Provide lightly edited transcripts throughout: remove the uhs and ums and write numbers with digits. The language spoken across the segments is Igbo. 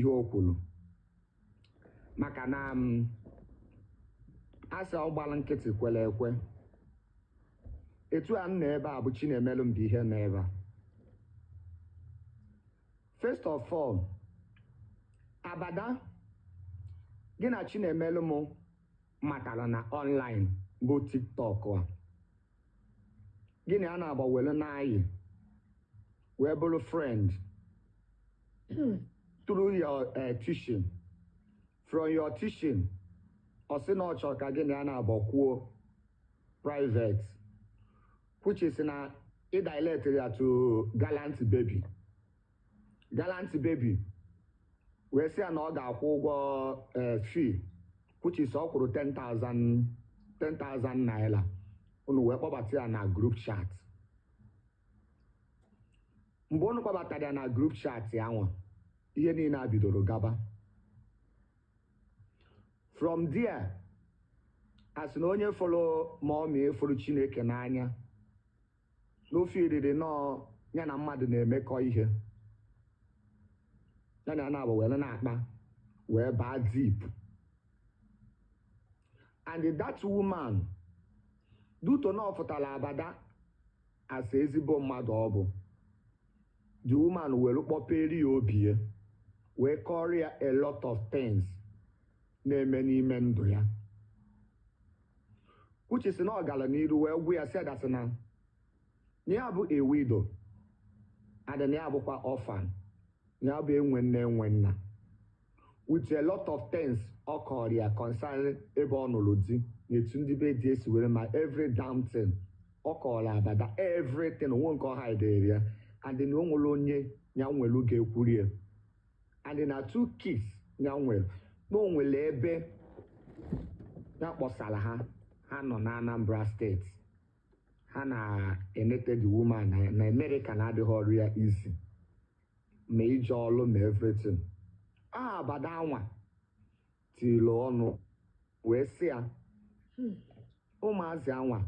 Ihe o kwuru maka na m asị ọ gbara nkịtị kwere ekwe. Etu a m nọ ebe a bụ Chinemelum bụ ihe nọ ebe a. First of all, Abada, gị na Chinemelum matara na online bụ TikTok a. Gị na ya na-agba were na-ayị wee bụrụ friend through your teaching. From your teaching, ọ sị na ọ chọrọ ka gị na ya na-abọ kwuo private, which is na ị direct ya to Gallant Baby. Gallant Baby wee sị ya na ọ ga-akwụ ụgwọ fee, which is ọ kwụrụ 10,000 10,000 naira. Unu wee kpọbata ya na group chat. Mgbe unu kpọbatara ya na group chat ya nwa, ihe niile a bidoro gaba from there. Asị na onye fụrụ ma ọ ma fụrụ Chineke n'anya n'ofe iriri nọọ ya na mmadụ na-emekọ ihe ya na na-abụ were na-akpa wee baa deep. And that woman, due to na ọ fụtara Abada as ezigbo mmadụ ọ bụ, the woman were kpọpere ya obi ya, wee kọrọ ya a lot of things na-eme n'ime ndụ ya. Uche sị na ọ gara n'iru wee gwa ya sị adasị na ya bụ a widow and na ya bụkwa orphan, na ya bụ enwe nne enwe nna, with a lot of things ọ kọrọ ya concerning ebe ọ nụrụ di na etu ndị be di esi were ma every damn thing. Ọ kọrọ Abada everything, onwe nke ọ hidere ya, and na o nwere onye ya nwere ga-ekwuri ya, and na two kids ya nwere, na o nwere ebe ya kpọsara ha. Ha nọ na Anambra Steeti, ha na-enete the woman na America na-adịghị ọrụ ya easy ma ije ọlụ ma everything. A Abada anwa tiri ọnụ wee sị ya ụmụazị anwa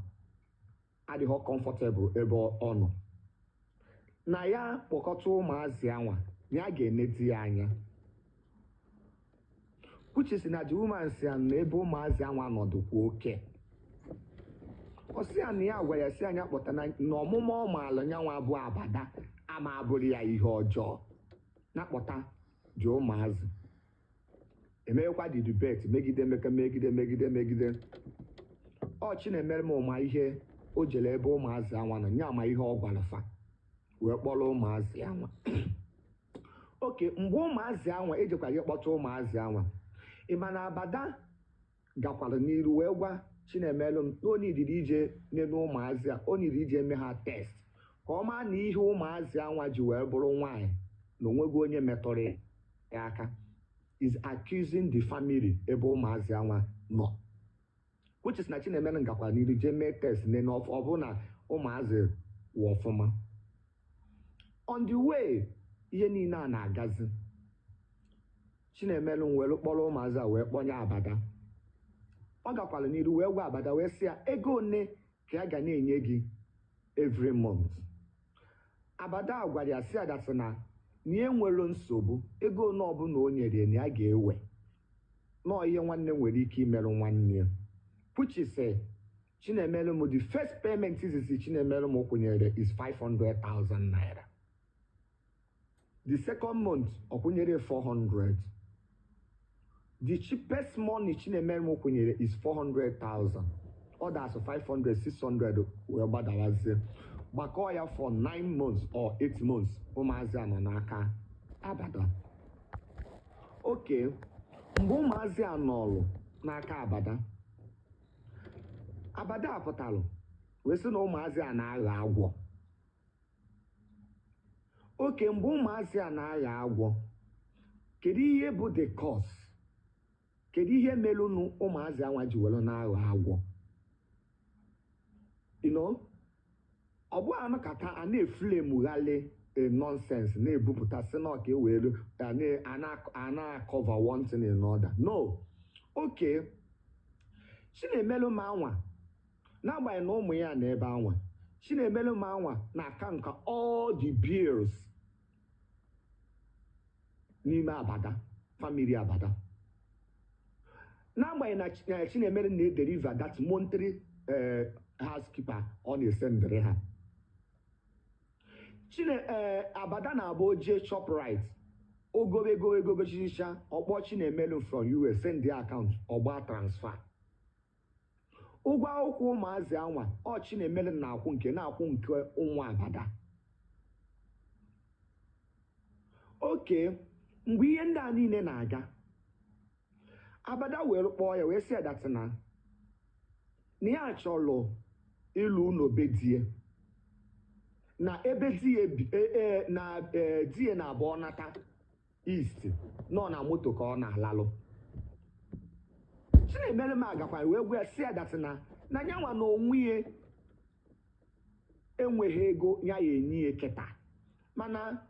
adịghị comfortable ebe ọ nọ, na ya kpọkọta ụmụazị anwa na ya ga-eneti ya anya. Uche si na the woman si ya na ebe ụmụazị anwa nọdụkwa oke. Ọ sị ya na ya gwara ya si anya kpọta na ọmụmụ ọmaala nyanwa bụ Abada ama abụrụ ya ihe ọjọọ na kpọta dị ụmụazị. Emeghekwa the debate megide meke megide megide megide. Ọ Chinemere m ụma ihe o jere ebe ụmụazị anwa nọ nya ama ihe ọ gwara fa wee kpọrọ ụmụazị anwa. Oke mgbe ụmụazị anwa ejekwara gị kpọta ụmụazị anwa, ị ma na Abada gakwara n'iru wee gwa Chinemelu m na o nidiri ije nene ụmụazị a, o nidiri ije eme ha test ka ọ maa na ihe ụmụazị anwa ji wee bụrụ nwaanyị na onweghị onye metụrụ ya aka, is accusing the family ebe ụmụazị anwa nọ, which is na Chinemelu gakwara n'iru jee mee test nene, ọ bụ na ụmụazị wụ ọfụma. On the way ihe niile a na-agazi, Chinemelu were kpọrọ ụmụazị a wee kpọnye Abada. Ọ gakwara n'iru wee gwa Abada wee sị ya ego one ka ya ga na-enye gị every month. Abada gwara ya sị ya na ya nwere nsogbu, ego one ọbụla o nyere ya na ya ga-ewe nọọ ihe nwanne nwere ike imerụ nwanne ya, which is Chinemelu m, the first payment izizi Chinemelu m kwụnyere is 500,000 naira. The second month, ọ kwụnyere 400. The cheapest money Chinemelu m kwụnyere is 400,000, others 500, 600, wee gbadawazie. Gbakọọ ya for 9 months or 8 months ụmụazị a nọ n'aka Abada. Oke mgbe ụmụazị a nọrụ n'aka Abada, Abada pụtalụ wee sị na ụmụazị a na-aghọ agwọ. Oke mgbe ụmụazị a na-aghọ agwọ, kedu ihe bụ the cause? Kedu ihe melụnụ ụmụazị anwa ji were na-aghọ agwọ? Ọ bụ anụkata a na-eflemughalị a nonsense na-ebupụta sị na ọka ewere a na-acover one thing in another. No, okay, Chinemelu m anwa, n'agbanyeghị na ụmụ ya na ebe anwa, Chinemelu m anwa na-aka nka all the bills. N'ime Abada, family Abada. N'agbanyeghị na Chinemere na-edeliver that monthly housekeeper ọ na-esendịrị ha. Chine Abada na-abụ oje Shoprite, ogobe ego ego gochicha, ọkpọ Chinemelu from US, send the account, ọgba transfer. Ụgwọ akwụkwọ ụmụazị anwa, ọ Chinemelu na-akwụ nke na-akwụ nke ụmụ Abada. Oke mgbe ihe ndị a niile na-aga, Abada were kpọọ ya wee sị ya that na ya chọrọ ịlụ ụlọ be die na ebe di ya bi, na di ya na-abụ nata East nọ na moto ka ọ na-alalụ. Chinemere m agakwara wee gwa ya sị ya that na nyanwa na onwe ya enweghị ego ya ya enye ya kịta, mana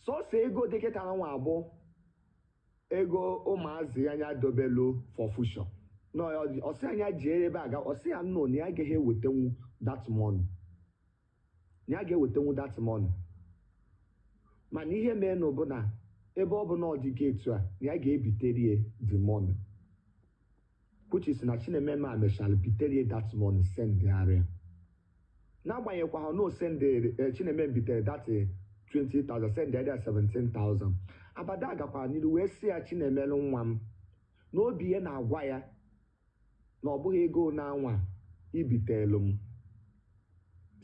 sọsọ ego dị kịta na nwa abụ ego ụmụazị ya anya dobelu for future. No, ọsị anya jee ebe a ga, ọsị ya nno na ya agaghị ewetenwu that money, na ya ga-ewetenwu that money. Mana ihe mee nụ bụ na ebe ọ bụ na ọ dị gị etu a, na ya ga-ebiterie the money, which is na Chinememe a mechara biterie that money, send arịa. N'agbanyeghịkwa ha no send, Chinememe bitere that 20,000, send ya 17,000. Abada gakwara n'iru wee sị ya, Chinemelu nwa m, na obi ya na-agwa ya na ọ bụghị ego na-anwa ibitelu m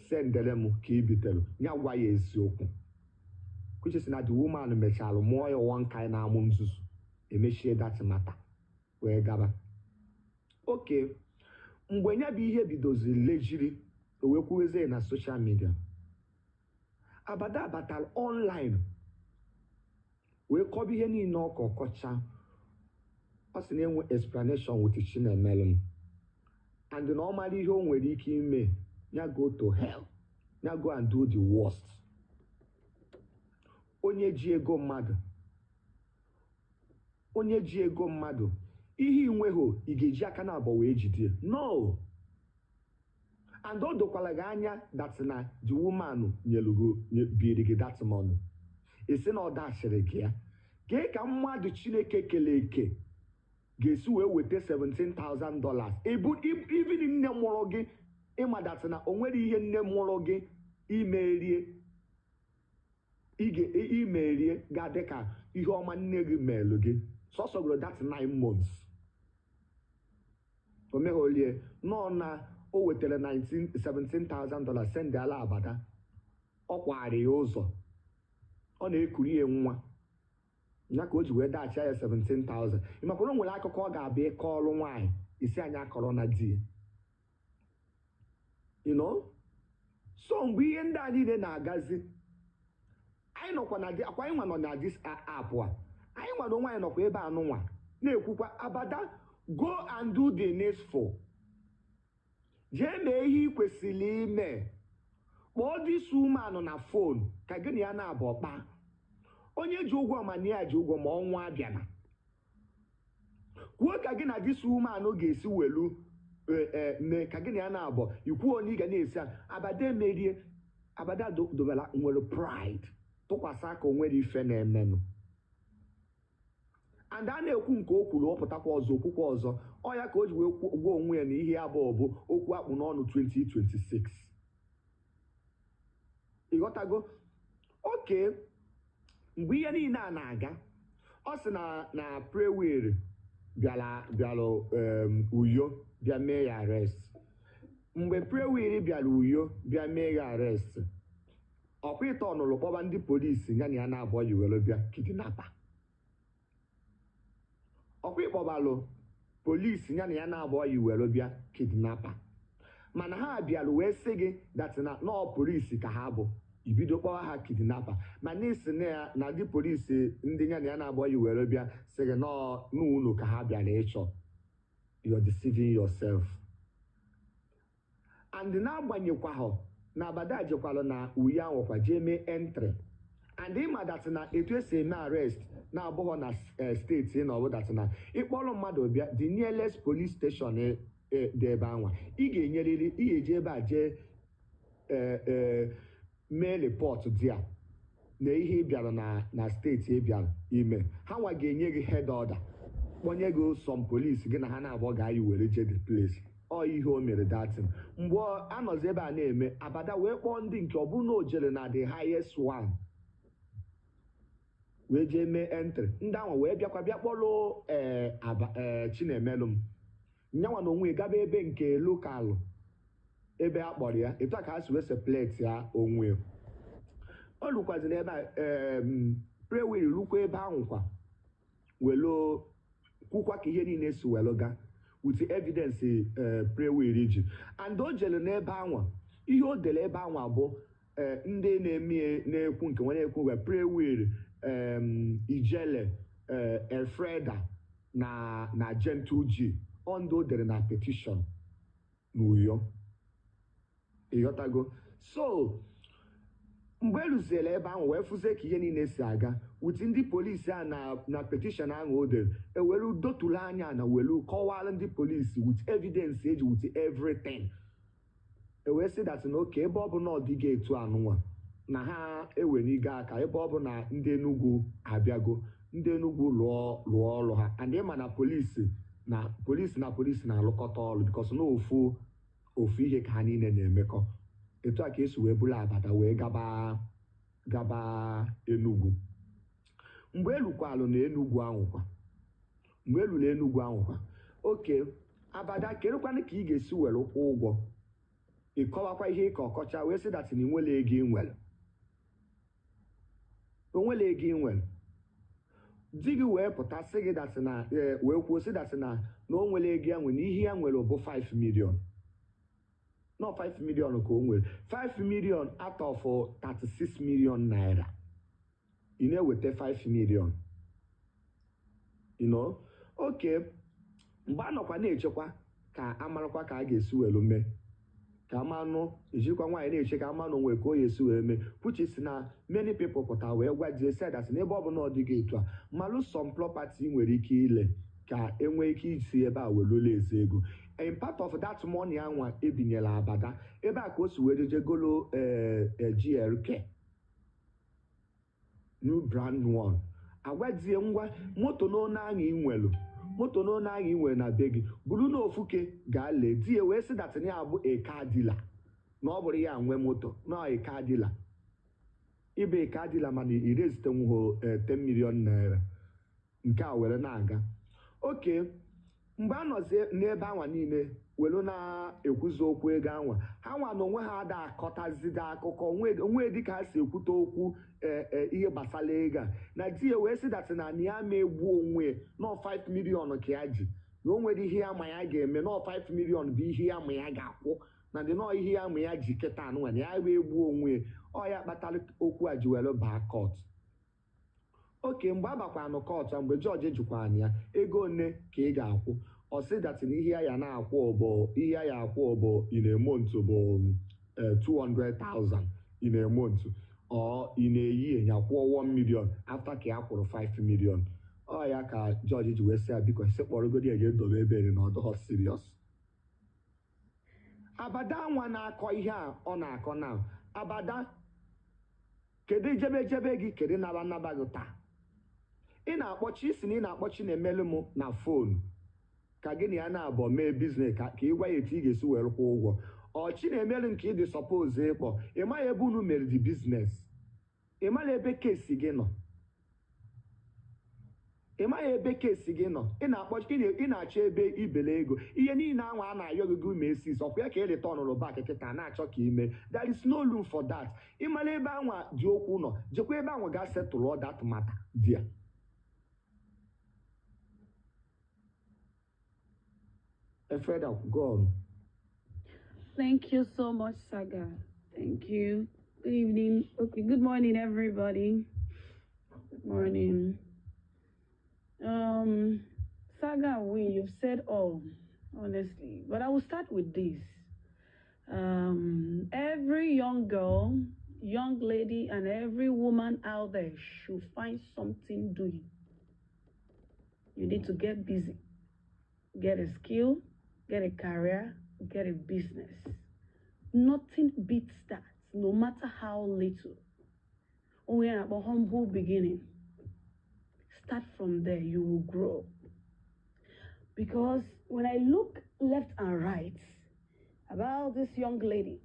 sendere m ka ibitelu ya, gwa ya eziokwu, which is na the woman mechara mụọ ya one kind na-amụ nzuzu, emechie that matter wee gaba. Oke mgbe ya bụ ihe bidoziri lejiri, o wee kwuwezie na social media. Abada batara online wee kọba ihe niile ọkọ kọcha. Ọ sị na enwe explanation with Chinemelum and na ọ mara ihe o nwere ike ime, ya go to hell, ya go and do the worst. Onye ji ego mmadụ, onye ji ego mmadụ, ihe inweghị ị ga-eji aka na abụọ wee jide? No. And o dokwara gị anya that na the woman nyelu gị, biri gị that money, esi na ọ dashịrị gị ya. Kee ka mmadụ Chineke kele eke ga-esi wee weta $17,000? Ebu even nne mụrụ gị, ịma that na o nwere ihe nne mụrụ gị imerie imerie ga-adị ka ihe ọma nne gị meelu gị sọsọ goro that 9 months. O megholie nọ na o wetara 19 $17,000 send ala Abada. Ọ kwara ya ụzọ, ọ na-ekuri ya nwa ya ka o ji wee dachia ya 17,000. Ị makwara o nwere akụkọ ọ ga-abịa ịkọ ọrụ nwaanyị isi anyị akọrọ na di ya. So mgbe ihe ndị a niile na-agazi, anyị nọkwa na akwa anyị nwa nọ na this app a, anyị nwa na onwe anyị nọkwa ebe anụnwa na-ekwukwa, Abada, go and do the needful. Jee mee ihe ị kwesịrị ime. Kpọọ this woman na phone ka gị na ya na-abụ ọkpa. Onye ji ụgwọ ma na ya ji ụgwọ, ma ọnwa abịana, kwuo ka gị na this woman ga-esi welu mee ka gị na ya na-abụ ikwuo onye ị ga na-esi. Abada emerie. Abada dobara nwere pride tụkwasị aka o nwere ife na-emenụ. And a na-ekwu nke o kwuru, ọ pụtakwa ọzọ, okwukwa ọzọ. Ọ ya ka o ji wee gwa onwe ya na ihe abụọ bụ okwu akpụ n'ọnụ 2026. Ịghọtago? Oke mgbe ihe niile a na-aga, ọ sị na Prewil bịara Uyo bịa mee ya arrest. Mgbe Prewil bịara Uyo bịa mee ya arrest, ọkwa ịtọ ọnụlụ kpọba ndị polisi ya na ya na-abụọ yi were bịa kidnapper. Ọkwa ịkpọbalụ polisi ya na ya na-abụọ yi were bịa kidnapper, mana ha bịara wee sị gị that na nọọ polisi ka ha bụ, ibido kpọwa ha kidnapper. Mana isi na ya na ndị polisi ndị ya na ya na-abụọ yi were bịa sị gị nọọ n'ụlọ ka ha bịara ịchọ. You're deceiving yourself. And n'agbanyekwahụ na Abada jekwalụ na Uyo ahụkwa jee mee entry, and ịma that na etu esi eme arrest na-abụghọ na steeti na ọbụ that na ịkpọrọ mmadụ bịa, the nearest police station dị ebe anwa ị ga-enyerịrị, ị ga-eji ebe a jee mee report dị a. Na ihe ị bịara na steeti ị bịara ime, ha nwa ga-enye gị head order, kpọnye gị some police, gị na ha na-abụọ ga-ayi were je the place. Ọ ihe o mere datin. Mgbe ọ anọzi ebe a na-eme, Abada wee kpọọ ndị nke ọ bụrụ na o jere na the highest one wee jee mee entry. Ndị ahụ wee bịakwa bịa kpọrọ ee Chinemelum nyanwa na onwe gaba ebe nke local ebe a kpọrọ ya. Etu a ka ha si wee separate ya onwe. O lukwaziri ebe a, Prewil rukwa ebe ahụ kwa, welo kwukwa ka ihe niile si welu ga with evidence. Prewil ji and o jere n'ebe anwa, ihe o dere ebe anwa bụ ndị na-eme na-ekwu nke nwere ekwu wee Prewil, Ijele, Elfreda na Gentle G. Ọ ndị o dere na petition n'Uyo, ịghọtago? So mgbe eruziela ebe ahụ wee fụzie ka ihe niile si aga with ndị polisi a na petition ahụ o dere, ewere dotulu anya na welu kọwara ndị polisi with evidence eji, with everything. Ewee sị that na oke ebe ọ bụ na ọ dịghị etu anụnwa na ha ewenigo aka, ebe ọ bụ na ndị Enugu abịago, ndị Enugu lụọ ọrụ ha. And ịma na polisi na polisi na polisi na-alụkọta ọrụ, because na ofu ofu ihe ka ha niile na-emekọ. Etu a ka esi wee buru Abada wee gaba Enugu. Mgbe elukwalụ na Enugu ahụkwa, mgbe eluru Enugu ahụkwa, oke Abada, kedụkwanụ ka ị ga-esi were kwụọ ụgwọ? Ịkọwakwa ihe ịka ọkọcha wee sị that na ị nwere ego, ị nwere onwere ego ị nwere. Di gị wee pụta sị gị that na wee kwuo sị that na o nwere ego ya nwere, na ihe ya nwere bụ 5 million. No, 5 million ka o nwere, 5 million out of 36 million naira. Ị na-eweta 5 million. Okay, mgbe a nọkwa na-echekwa ka amarakwa ka a ga-esi welu mee ka amanụ, ejikwa nwaanyị na-eche ka amanụ nwee ka o ya esi wee mee, which is na many people pụta wee gwazie said that n'ebe ọ bụ na ọ dịghị etu a, malụ some property ị nwere ike ile ka enwee ike isi ebe a welụla ezi ego. In part of that money anwa ebinyela Abada, ebe a ka o si wee jeje golo GLK new brand one. Agwazie ngwa moto n'one ahụ ị nwelu, moto n'one ahụ ị nwere na be gị, buru n'ofuke gaa lee. Di ya wee sị that na ya bụ a car dealer, na ọ bụrụ ya nwe moto na a car dealer, ịbụ a car dealer, mana irezitenwuho 10 million naira. Nke a were na-aga. Oke mgbe a nọzie n'ebe anwa niile welu na-ekwuzi okwu ego anwa, ha nwa na onwe ha ada akọtazide akụkọ onwe dịka ha si ekwute okwu ihe gbasara ego a. Na di ya wee sị that na ya ma egbu onwe nọ, 5 million ka ya ji, na o nwere ihe ya ma ya ga-eme, nọ 5 million bụ ihe ya ma ya ga-akwụ, na dị nọọ ihe ya ma ya ji kịta anụnwa, na ya wee gbuo onwe ọ. Ya kpatara okwu a ji were baa court. Oke mgbe abakwanụ court, mgbe jọji jụkwana ya ego one ka ị ga-akwụ, ọ sị that na ihe ya na-akwụ bụ, ihe ya akwụ bụ in a month bụ 200,000 in a month, or in a year ya kwụọ 1 million after ka ya kwụrụ 5 million. Ọ ya ka jọji ji wee sị ya biko, sị kpọrọgodi ya jee dobe ebe na ọ dịghọ serious. Abada nwa na-akọ ihe a ọ na-akọ na Abada, kedu jebe jebe gị, kedu naba naba gị taa? Ị na-akpọchi isi na ị na-akpọchi na-emelụ m na phone ka gị na ya na-abọ mee business, ka ị gwa ya etu ị ga-esi were kwụọ ụgwọ. Ọchị na-emelụ nke ị dị suppose ịkpọ. Ị maghị ebe unu mere the business, ị maghị ebe kesi gị nọ, ị maghị ebe kesi gị nọ. Ị na-akpọ, ị na-achọ ebe ibele ego. Ihe niile anwa a na-ayọ gị gị mee sis ọkwa ya ka ị returnụrụ back kịta na-achọ ka ime. There is no room for that. Ịmara ebe anwa dị okwu nọ, jekwa ebe anwa ga settle that matter there. Efreda, go on. Thank you so much, Saga. Thank you. Good evening. Okay, good morning, everybody. Good morning. Saga, you've said all, honestly. But I will start with this. Every young girl, young lady, and every woman out there should find something doing. You need to get busy, get a skill, get a career, get a business. Nothing beats that, no matter how little. Onwe ya na-akpọ humble beginning. Start from there, you will grow. Because when I look left and right about this young lady,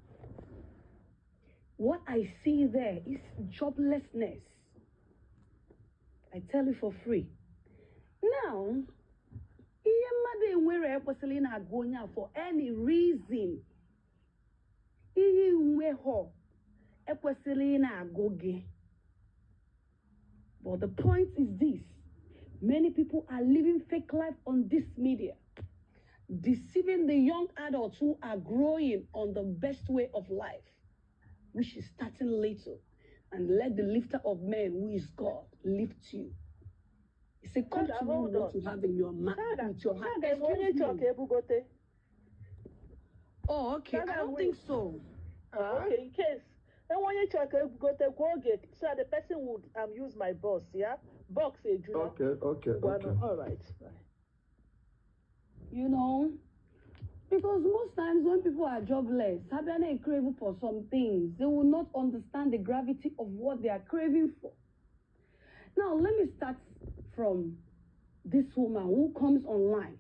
what I see there is joblessness. I tell you for free. Now, ihe mmadụ enwere ekwesịrị ị na-agụ onye a for any reason. Ihe nweghọ ekwesịrị ị na-agụ gị. But the point is this: many people are living fake life on this media, deceiving the young adults who are growing on the best way of life, which is starting little, and let the lifter of men, who is God, lift you. He said, "Come Saga, to me hold with what on. you have in your mind, Saga, with your heart." Saga, enwe onye Excuse chọrọ me. Ka ebugote. Oh, okay. I Saga, don't wait. Think so. Huh? Okay, in case enwe onye chọrọ ka ebugote, gwa oge so that the person would use my box, yeah? Box ejula. Okay. Ngwanụ, Okay. all right. Because most times when people are jobless, having a craving for some things, they will not understand the gravity of what they are craving for. Now, let me start from this woman who comes online,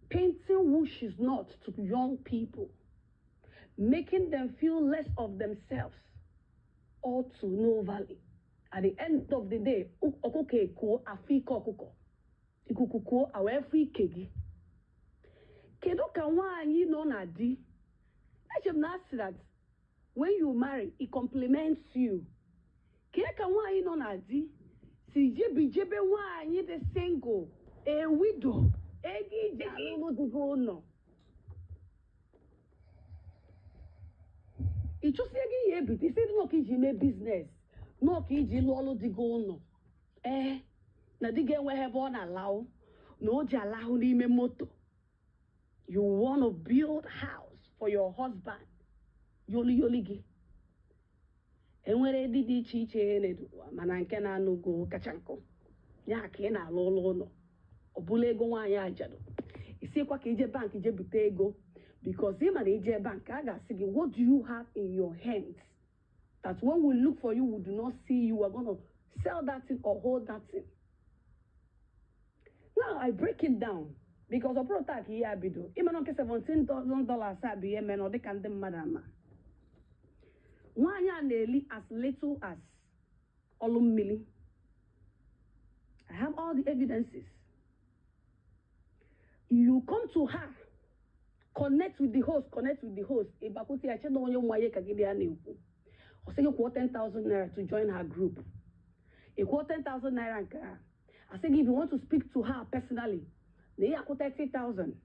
painting who she's not to young people, making them feel less of themselves, all to no value. At the end of the day, ọkụkọ ekuo afọ ike ọkụkọ, ikuku kuo awee fụ ike gị. Kedu ka nwaanyị nọ na di? Eche m na asị that when you marry, it complements you. Kedu ka nwaanyị nọ na di si jebijebe nwaanyị dị single, a widow, ego iji alụlụ di gị ụlọ? Ị chọsi ego ihe ebite isi dị nọ ka iji mee business, nọ ka iji lụọ ọlụ di gị ụlọ. Ee, na di gị enweghị ebe ọ na-alahụ, na o ji alahụ n'ime moto. You want to build house for your husband. Yoli yoli gị. Enwere ndị dị iche iche n'ụwa, mana nke na-anụgo kacha nkụ. Ya ka ị na-alụ ụlọ ụlọ. Ọ bụla ego nwaanyị ajadu. Isikwa ka ije bank ije bute ego. Because ị ma na ije bank, a ga-asị gị, "What do you have in your hands? That when we look for you, we do not see you. We're going to sell that thing or hold that thing." Now I break it down because ọ bụrụ taa ka ihe a bido. Ịma na nke $17,000 a bụ ihe mere na ọ dịka ndị mmadụ ama. Nwaanyị a na-eli as little as ọlụ mmiri. I have all the evidences. You come to her, connect with the host, connect with the host. Ịbakwute ya, chedo onye nwa ihe ka gị dị ya na-ekwu. Ọ sị gị kwụọ 10,000 naira to join her group. Ị kwụọ 10,000 naira nke a. I say if you want to speak to her personally, na ị akwụ 30,000.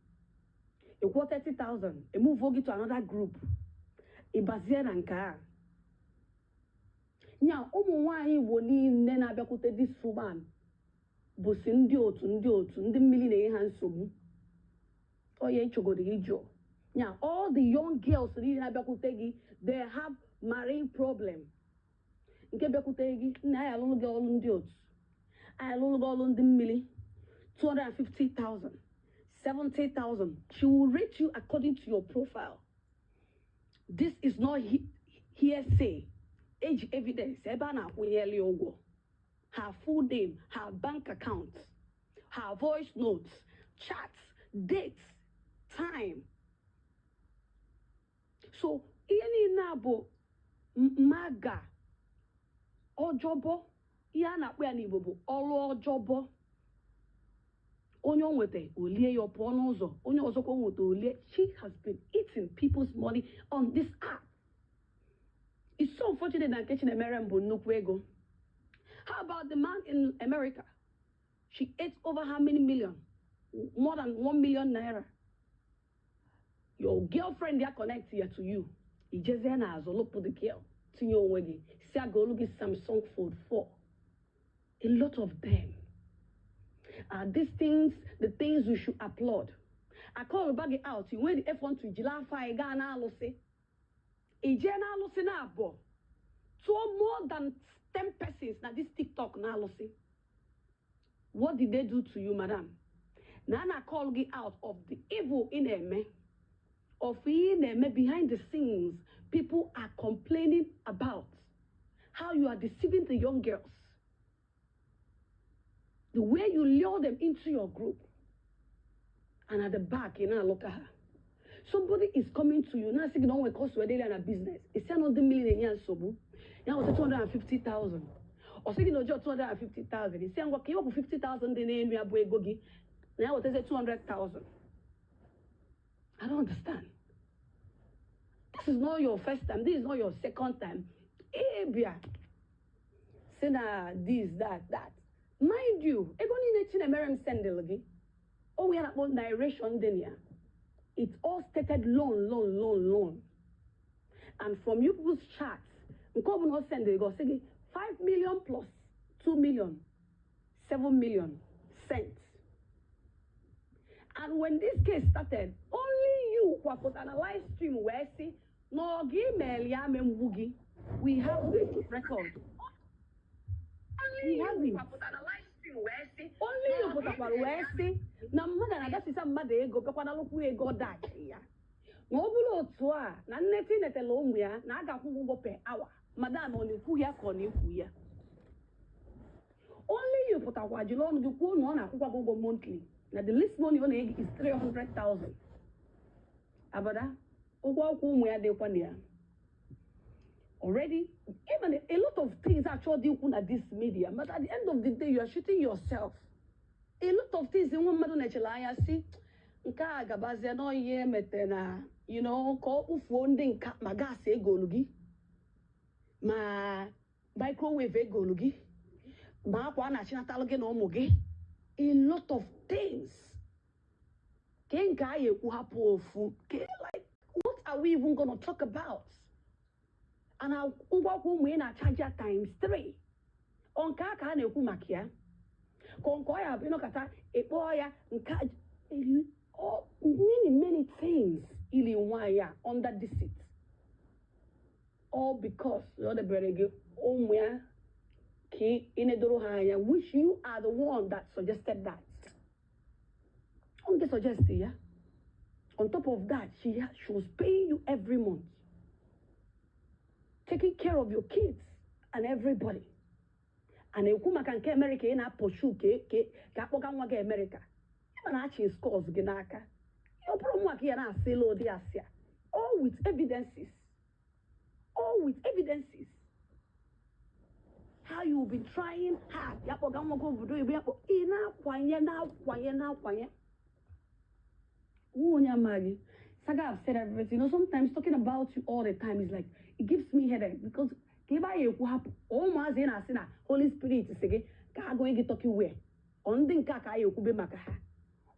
Ị kwụọ 30,000, ị move gị to another group. Ị bazie na nke a. Nya ụmụ nwaanyị Igbo niile na-abịakwute this woman bụsi ndị otu ndị otu ndị mmiri na-enye ha nsogbu. Onye nchọgoro gị jụọ. Nya all the young girls niile na-abịakwute gị, they have marine problem. Nke bịakwute gị, nna anyị alụlụ gị ọlụ ndị otu. Anyị alụlụ gị ọlụ ndị mmiri. 250,000, 70,000. She will rate you according to your profile. This is not hearsay. Age evidence. Ebe a na-akwụnyeli ya ụgwọ. Her full name, her bank account, her voice notes, chats, dates, time. So, ihe niile a bụ maga ọjọbọ. Ihe a na-akpọ ya n'Igbo bụ ọrụ ọjọbọ. Onye o nweta olie ya ọ pụọ n'ụzọ, onye ọzọkwa o nweta olie. She has been eating people's money on this app. It's so unfortunate na nke Chinemere m bụ nnukwu ego. How about the man in America? She ate over how many million? More than 1 million naira. Your girlfriend ya connect ya to you. Ijezie n'azụ lụpụ the girl, tinye onwe gị si aga olu gị Samsung Fold 4. A lot of them are these things, the things we should applaud. I call gị out, you nwee the F1 to jiri afọ anyị gaa n'alụsị. Ijee n'alụsị na abụọ tụọ more than 10 persons na this TikTok n'alụsị. What did they do to you, madam? Na a na-call gị out of the evil ị na-eme, of ihe ị na-eme behind the scenes people are complaining about. How you are deceiving the young girls, the way you lure them into your group, and at the back, ị na-alụka ha. Somebody is coming to you na-asị gị na ọ nwere ka ọ si wee dịrị ya na business. Isi anọ ndị mmiri na-enye ya nsogbu, ya nweta 250,000. Ọ sị gị na ojo 250,000, isi ya ngwa ka iwepụ 50,000 dị n'elu ya bụ ego gị, na ya wetazie 200,000. I don't understand. This is not your first time. This is not your second time. Ị bịa si na this, that, that. Mind you, ego niile Chinemere m sendịlụ gị, o ya na-akpọ narration dị na ya. It's all stated loan, loan, loan, loan. And from you people's charts, nke ọbụla ọ sendịrị gị, ọ sị gị 5 million plus 2 million, 7 million sent. And when this case started, only you kwapụta na live stream wee sị na ọ gị mere ya mee mgbu gị. We have the record. We have it. Only you pụtakwara wee sị na mmadụ na-agasịsa mmadụ ego bịakwana lụkwu ego dachi ya. Ma ọ bụrụ otu a na nne tinetela ụmụ ya na a ga-akwụ ụgwọ per hour, madam, ọ na-ekwu ya ka ọ na-ekwu ya. Only you pụtakwa jiri ọnụ gị kwuo na ọ na-akwụkwa gị ụgwọ monthly, na the least money ọ na-ege is 300,000. Abada, ụgwọ akwụkwọ ụmụ ya dịkwa na ya already. Even a lot of things achọ dị ikwu na this media, but at the end of the day, you are shooting yourself. A lot of things nwa mmadụ na-echele anya si nke a gabazie n'ihe emete na ka ọ kpụfuo ndị nka, ma gas egolu gị, ma microwave egolu gị, ma akwa a na-achịnatalụ gị na ụmụ gị, a lot of things ke nke a ya ekwu hapụ ofu ke. Like, what are we even gonna talk about? And ụgwọ akwụkwọ ụmụ ị na-achaji ya times 3. Ọ nke a ka a na-ekwu maka ya, ka nke ọ ya bụ ịnọkọta ịkpọọ ya nke many, many things ili nwaanyị a under deceit, all because ọ debere gị ụmụ ya ka ị na-edoro ha anya, which you are the one that suggested that. Ọ nke suggest ya. On top of that, she was paying you every month, taking care of your kids and everybody. A na-ekwu maka nke Amerịka ị na-apọchu ka akpọga nwa gị Amerịka. Ịma na achị scores gị n'aka, ọ bụrụ nwa ka ya na-asị ụdị asị a, all with evidences, all with evidences, how you been trying hard ya kpọga nwa gị obodo oyibo, ya kpọ, ị na-akwanye, na-akwanye, na-akwanye nwa onye amaghị. Saga have said everything. Sometimes talking about you all the time is like, it gives me headache, because ka ebe anyị ekwu hapụ ụmụazị ị na-asị na Holy Spirit si gị ka ha gụnye gị turkey wear, ọ ndị nke a ka anyị ekwube maka ha.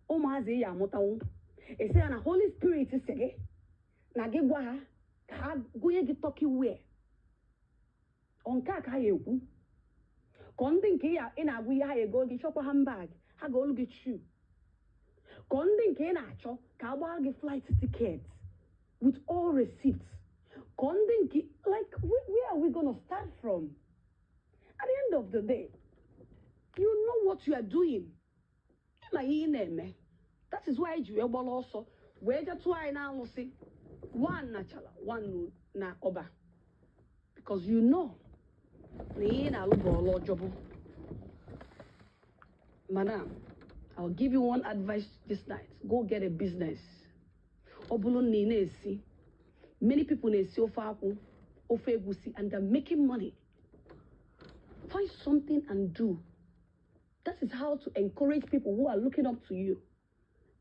Ụmụazị ya amụtanwu, esi ya na Holy Spirit si gị na gị gwa ha ka ha gụnye gị turkey wear, ọ nke a ka anyị ekwu, ka ndị nke ị na-agwa ihe ha ego gị chọkwa handbag, ha ga-olu gị shoe, ka ndị nke ị na-achọ ka a gbaa gị flight ticket with all receipts, ka ndị nke, like, where are we gonna start from? At the end of the day, you know what you are doing. Ịma ihe ị na-eme. That is why ji wee gbara ọsọ wee je tụọ anyị na-alụsị one na chala one na ọba, because you know na ihe ị na-alụ bụ ọlụ ọjọọ. Bụ madam, I'll give you one advice this night. Go get a business. Ọ bụrụ na ị na-esi, many people na-esi ofe akwụ, ofe egusi, and they're making money. Find something and do. That is how to encourage people who are looking up to you.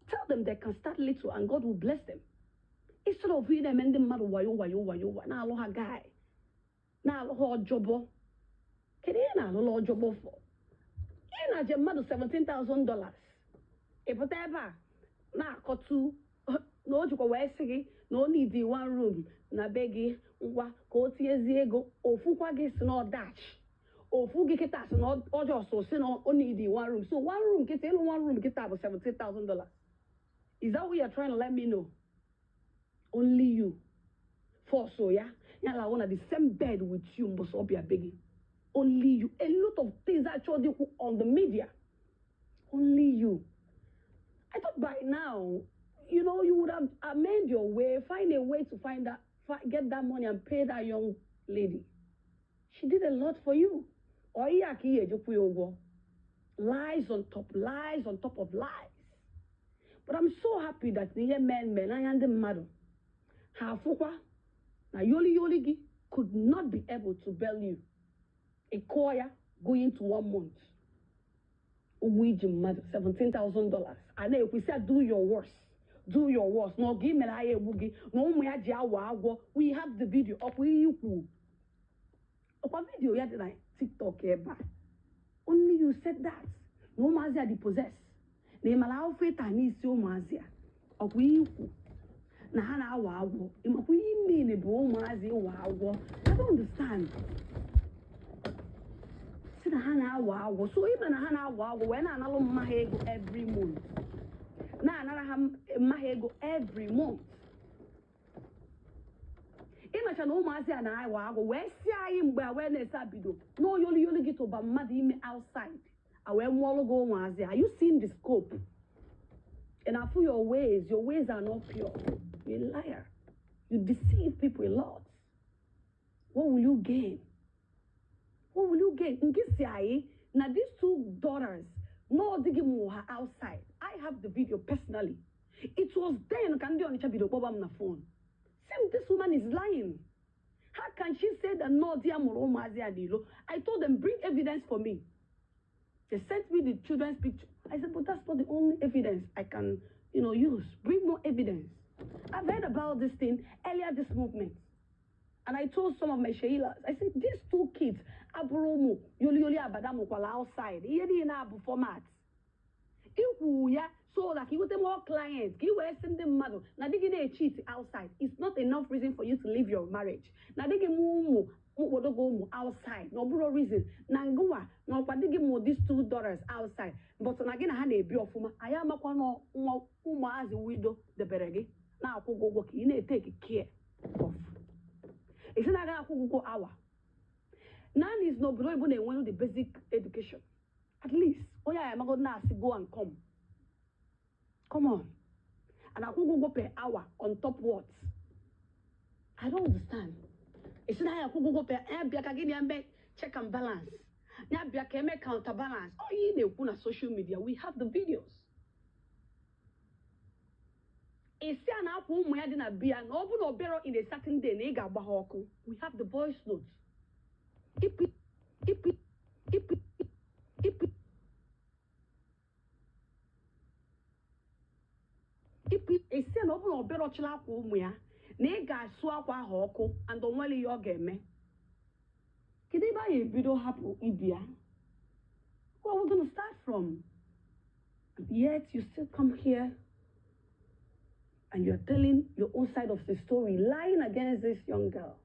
Tell them they can start little and God will bless them. Instead of ị na-eme ndị mmadụ wayo, wayo, wayo, na-alụ ha guy, na-alụ ha ọjọbọ. Kedu ihe na-alụla ọjọbọ for? Ị na-aje mmadụ $17,000, ị pụta ebe a na-akọtu na o jikwa wee sị gị na o need one room na be gị, ngwa ka o tinyezie ego ofukwa gị si na ọ dash ofu gị kịta si na ọjọọ so si na o need one room. So one room kịta, ịlụ one room kịta bụ $17,000. Is that what you're trying to let me know? Only you force ya ya la na the same bed with you mbọsọ ọbịa be gị. Only you. A lot of things actually on the media, only you. I thought by now, you would have amend your way, find a way to find that, get that money and pay that young lady. She did a lot for you. Ọ ihe a ka ị ga-ejikwu ya ụgwọ? Lies on top lies on top of lies. But I'm so happy that ihe mee mee n'anya ndị mmadụ ha afụkwa na yoli yoli gị could not be able to bail you. Ị kụọ ya going to one month, ụgwọ iji mmadụ $17,000. A na-ekwesị ya, do your worst, do your worst, na ọgụ imere anyị egbu gị na ụmụ ya ji awa agwọ. We have the video. Ọkwa ihe ikwu, ọkwa video ya dị na TikTok ebe a. Only you said that na ụmụazị a dị possessed, na ịmara ahụfụ ịta n'isi ụmụazị a. Ọkwa ihe ikwu na ha na-awa agwọ. Ịmakwa ihe ime bụ ụmụazị ịwa agwọ? I don't understand. Si na ha na-awa agwọ, so ịma na ha na-awa agwọ wee na-analụ mma ha ego every month, na-anara ha mma ha ego every month. Ịmacha na ụmụazị a na-awa agwọ wee si anyị mgbe awareness a bido na oyoli gị tụba mmadụ ime outside a wee mụọlụ gị ụmụazị. Are you seeing the scope? And I feel your ways, your ways are not pure. You're a liar. You deceive people a lot. What will you gain? What will you gain? Nke si anyị na these two daughters na ọ dịghị mụ ha outside. I have the video personally. It was then ka ndị Ọnịcha bido kpọba m na phone. Same, this woman is lying. How can she say that no di ya mụrụ ụmụazị a n'ilo? I told them, bring evidence for me. They sent me the children's picture. I said, but that's not the only evidence I can use. Bring more evidence. I've heard about this thing earlier this movement. And I told some of my Sheilas, I said, these two kids, abụrụ ụmụ yoli yoli abada mụkwala outside. Ihe niile abụ format. Ikwu ya so that ka ị nweta more clients, ka ị wee sị ndị mmadụ na di gị na-echeat outside. It's not enough reason for you to leave your marriage. Na di gị mụọ ụmụ mkpodo gị ụmụ outside, na ọ bụrụ reason na ngụwa na ọkwa di gị mụ these two daughters outside, but na gị na ha na-ebi ọfụma. Anyị amakwa na nwa ụmụazị widow debere gị na-akwụ gị ụgwọ ka ị na-etake care of. Isi na agaghị akwụ gị ụgwọ awa naanị is n'obodo oyibo na-enwe the basic education, at least onye anyị amago na-asị go and come, come on, and akwụ gị ụgwọ per hour on top what? I don't understand. Isi na anyị akwụ gị ụgwọ per ya bịa ka gị na ya mee check and balance, ya bịa ka eme counterbalance. Ọ ihe ị na-ekwu na social media, we have the videos. Isi a na-akwa ụmụ ya dị na biya na ọ bụrụ na ọ bịarọ in a certain day na ị ga-agba ha ọkụ. We have the voice note. Ipi ipi ipi ipi ipi. Isi na ọ bụrụ na ọ bịarọchila akwa ụmụ ya na ị ga-asụ akwa ahụ ọkụ and o nwere ihe ọ ga-eme. Kedu ebe anyị ebido hapụ ibi ya? Where are we going to start from? And yet you still come here and you're telling your own side of the story, lying against this young girl.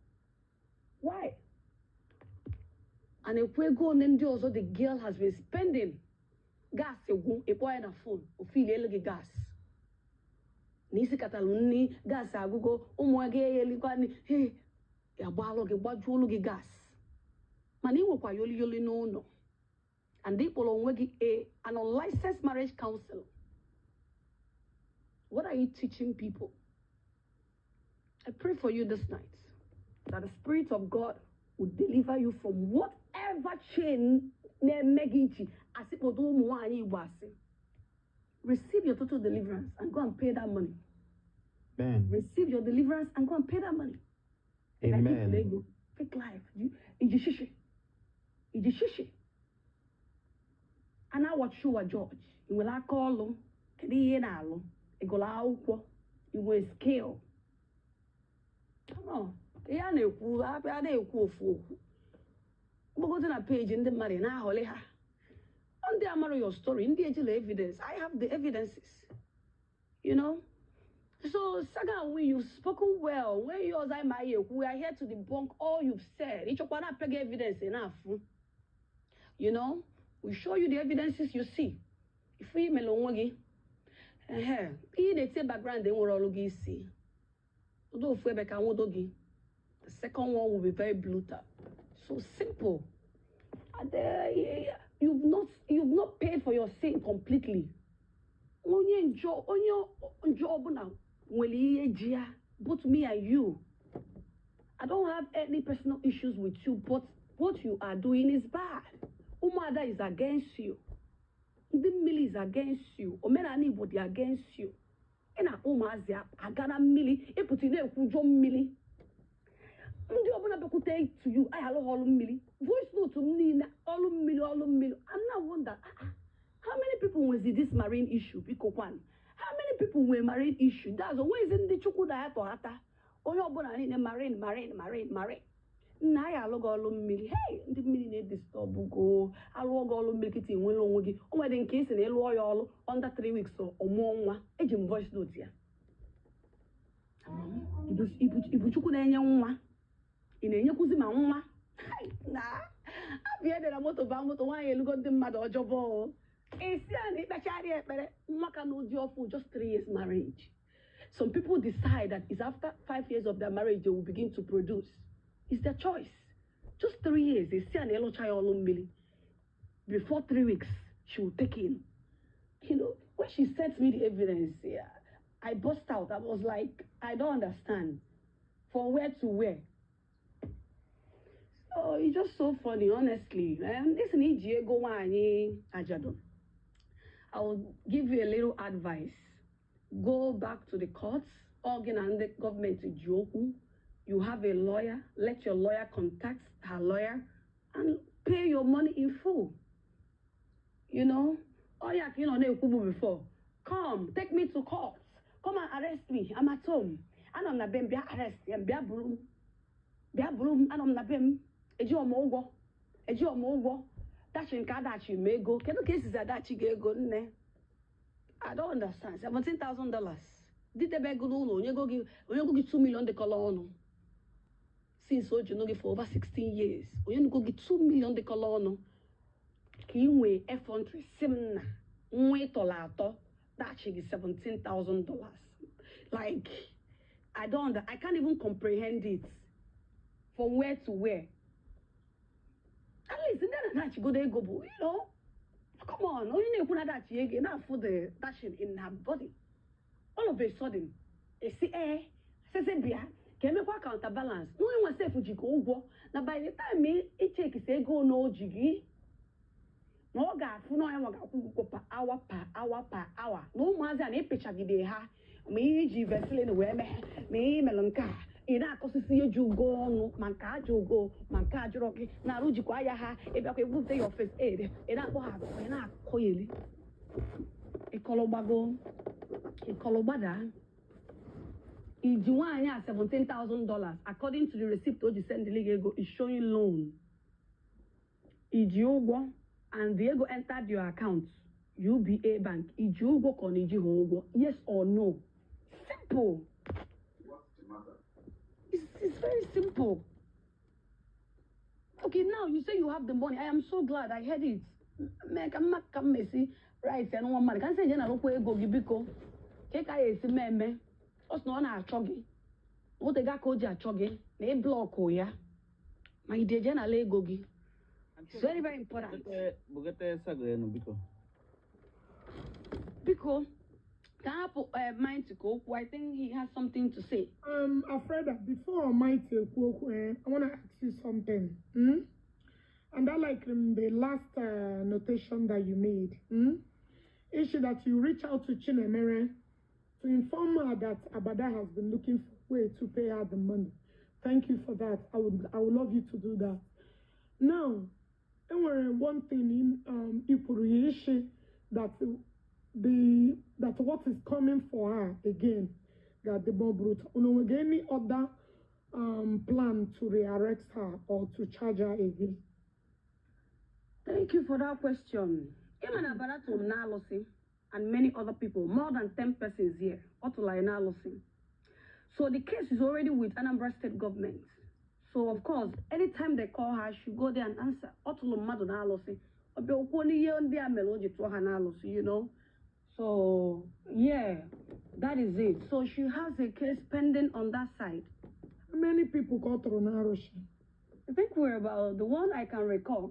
Why? And ekwu ego one ndị ọzọ the girl has been spending. Gas egwu, ịkpọ ya na phone, ofili elu gị gas. Na isi katalụ nni, gas agụgo, ụmụ gị eyelikwa nni, he, ya gbalụ gị, gbajuolu gị gas. Mana ị nwekwa yoli yoli n'ụlọ. And ị kpọrọ onwe gị an unlicensed marriage counselor. What are you teaching people? I pray for you this night that the Spirit of God will deliver you from whatever chain na-eme gị ji asị kpọdo ụmụ nwaanyị Igbo asị. Receive your total deliverance and go and pay that money. Amen. Receive your deliverance and go and pay that money. Amen. Ego, fake life. Iji shishi. Iji shishi. A na-awachi ụwa George. Ị nwere aka ọlụ? Kedu ihe ị na-alụ? Ị gụrụ akwụkwọ? Ị nwere skill? Come on. Ihe a na-ekwu, a na-ekwu ofu okwu. Mgbagote na peji ndị mmadụ ị na-aghọlị ha. Ọ ndị amara your story, ndị ejila evidence. I have the evidences. You know? So, Saga, we you've spoken well. When yours I my we are here to debunk all you've said. Ịchọkwa na apịa gị evidence enough. We show you the evidences you see. Ifu imele onwe gị. Ehe, ihe na-ete background enwere ọrụ gị isi. Ụdọ ofu ebe ka nwụdo gị. The second one will be very brutal. So simple. And, you've not paid for your sin completely. Onye njọ ọbụla nwere ihe ji ya, both me and you. I don't have any personal issues with you, but What you are doing is bad. Ụmụada is against you. Ndị mmiri is against you. Omenala Igbo dị against you. Ị na-akpọ ụmụazị aga na mmiri, ịpụta, ị na-ekwujọ mmiri. Ndị ọbụla bịakwute to you, anyị alụghị ọrụ mmiri. Voice note m niile, ọrụ mmiri, ọrụ mmiri. I'm now wonder, ah, ah, how many people nwezi this marine issue? Biko kwan, how many people nwere marine issue? That's onwezi ndị Chukwu na ya tọghata. Onye ọbụla niile marine, marine, marine, marine. Nna anyị, alụghị ọrụ mmiri. Hey, ndị mmiri na-edisturb go. Alụọ gị ọrụ mmiri kịta, nwere onwe gị. O nwere nke isi na ịlụọ ya ọrụ under 3 weeks, ọ mụọ nwa. Eji m voice note ya. Ibu Chukwu na-enye nwa, ị na-enyekwuzi ma nwa. Hai, na abịa edere moto baa moto nwaanyị elugo ndị mmadụ ọjọbọ esi a na ikpechara ya ekpere nwa ka na ụdị ọfụ. Just 3 years marriage. Some people decide that it's after 5 years of their marriage they will begin to produce. It's their choice. Just 3 years, esi a na ịlụcha ya ọlụ mmiri, before 3 weeks she will take in. When she sent me the evidence, yeah, I burst out. I was like, "I don't understand. From where to where?" So it's just so funny, honestly. Listen, iji ego nwaanyị ajadu. I will give you a little advice. Go back to the courts. Ọ gị na ndị gọọmenti ji okwu. You have a lawyer. Let your lawyer contact her lawyer and pay your money in full. Oh yeah, ka ị nọ na-ekwubu before. "Come, take me to court. Come and arrest me. I'm at home. Anọ m na be m, bịa arrest ya, bịa buru m. Bịa buru m, anọ m na be m. Ejighọ m ụgwọ. Ejighọ m ụgwọ. Dachi nke adachi m ego. Kedu ka esizi adachi gị ego, nne? I don't understand. $17,000. Didebe ego n'ụlọ, onye go gị 2 million dịkọla ọnụ. Since o ji nụ gị for over 16 years, onye nugo gị 2 million dịkọla ọnụ. Ka ị nwee effrontery si m na nwa ịtọrọ atọ dachi gị $17,000. Like, I can't even comprehend it. From where to where? At least ndị a na-adachigodo ego bụ, come on, onye na-ekwu na-adachi ego, ị na-afụ the dashing in her body. All of a sudden, esi ee, sịsị bịa ka emekwa counterbalance. Na onye nwe sef ji gị ụgwọ na by the time ichekisi ego na o ji gị, na ọ ga-afụ na onye nwa ga-akwụ ụgwọ per hour, per hour, per hour, na ụmụazị a na-ịpịchagide ha ma ihe iji Vaseline wee mee ma ihe mere nke a, ị na-akọsisi ihe ji ugo ọnụ, ma nke ajọ ugo, ma nke ajụrọ gị na-arụ jikwa ya ha. Ịbịakwa ebupụta your first aid, ị na-akpọ ha akụkọ, ị na-akọ ya eli ịkọlọ gbago, ịkọlọ gbada. Iji nwaanyị a $17,000, according to the receipt o ji sendili gị ego, is showing loan. Iji ụgwọ, and the ego entered your account, UBA Bank. Iji ụgwọ ka ọ na iji ha ụgwọ? Yes or no? Simple. It's very simple. Okay, now you say you have the money. I am so glad I heard it. Mee ka mma ka m mesi right ya nwa mmadụ ka m sị eje na-arụkwa ego gị, biko, ka ị ka ya esi mee eme. Ọ sị na ọ na-achọ gị otega ka o ji achọ gị na ị block ya, ma ị dị eje n'ala ego gị. It's very, very important. Bugete sago enu, biko. Biko, ka hapụ Mighty ka okwu. I think he has something to say. Alfreda, before Mighty ekwu okwu, I want to ask you something. Hmm? And I like the last notation that you made. Hmm? Issue that you reach out to Chinemere to inform her that Abada has been looking for a way to pay her the money. Thank you for that. I would love you to do that. Now, enwere one thing in ikwuru ya issue that what is coming for her again ga-adị more brutal. Unu nwere any other plan to rearrest her or to charge her again? Thank you for that question. Ịma na Abada tụrụ m n'alụsị and many other people, more than 10 persons here, ọ tụrụ anyị n'alụsị. So the case is already with Anambra State government. So of course, anytime they call her, she go there and answer. Ọ tụrụ mmadụ n'alụsị. Ọ bịa kwuo n'ihe ndị a mere o ji tụọ ha n'alụsị. So yeah, that is it. So she has a case pending on that side. How many people ka ọ tụrụ n'arụsị? I think we're about the one I can recall.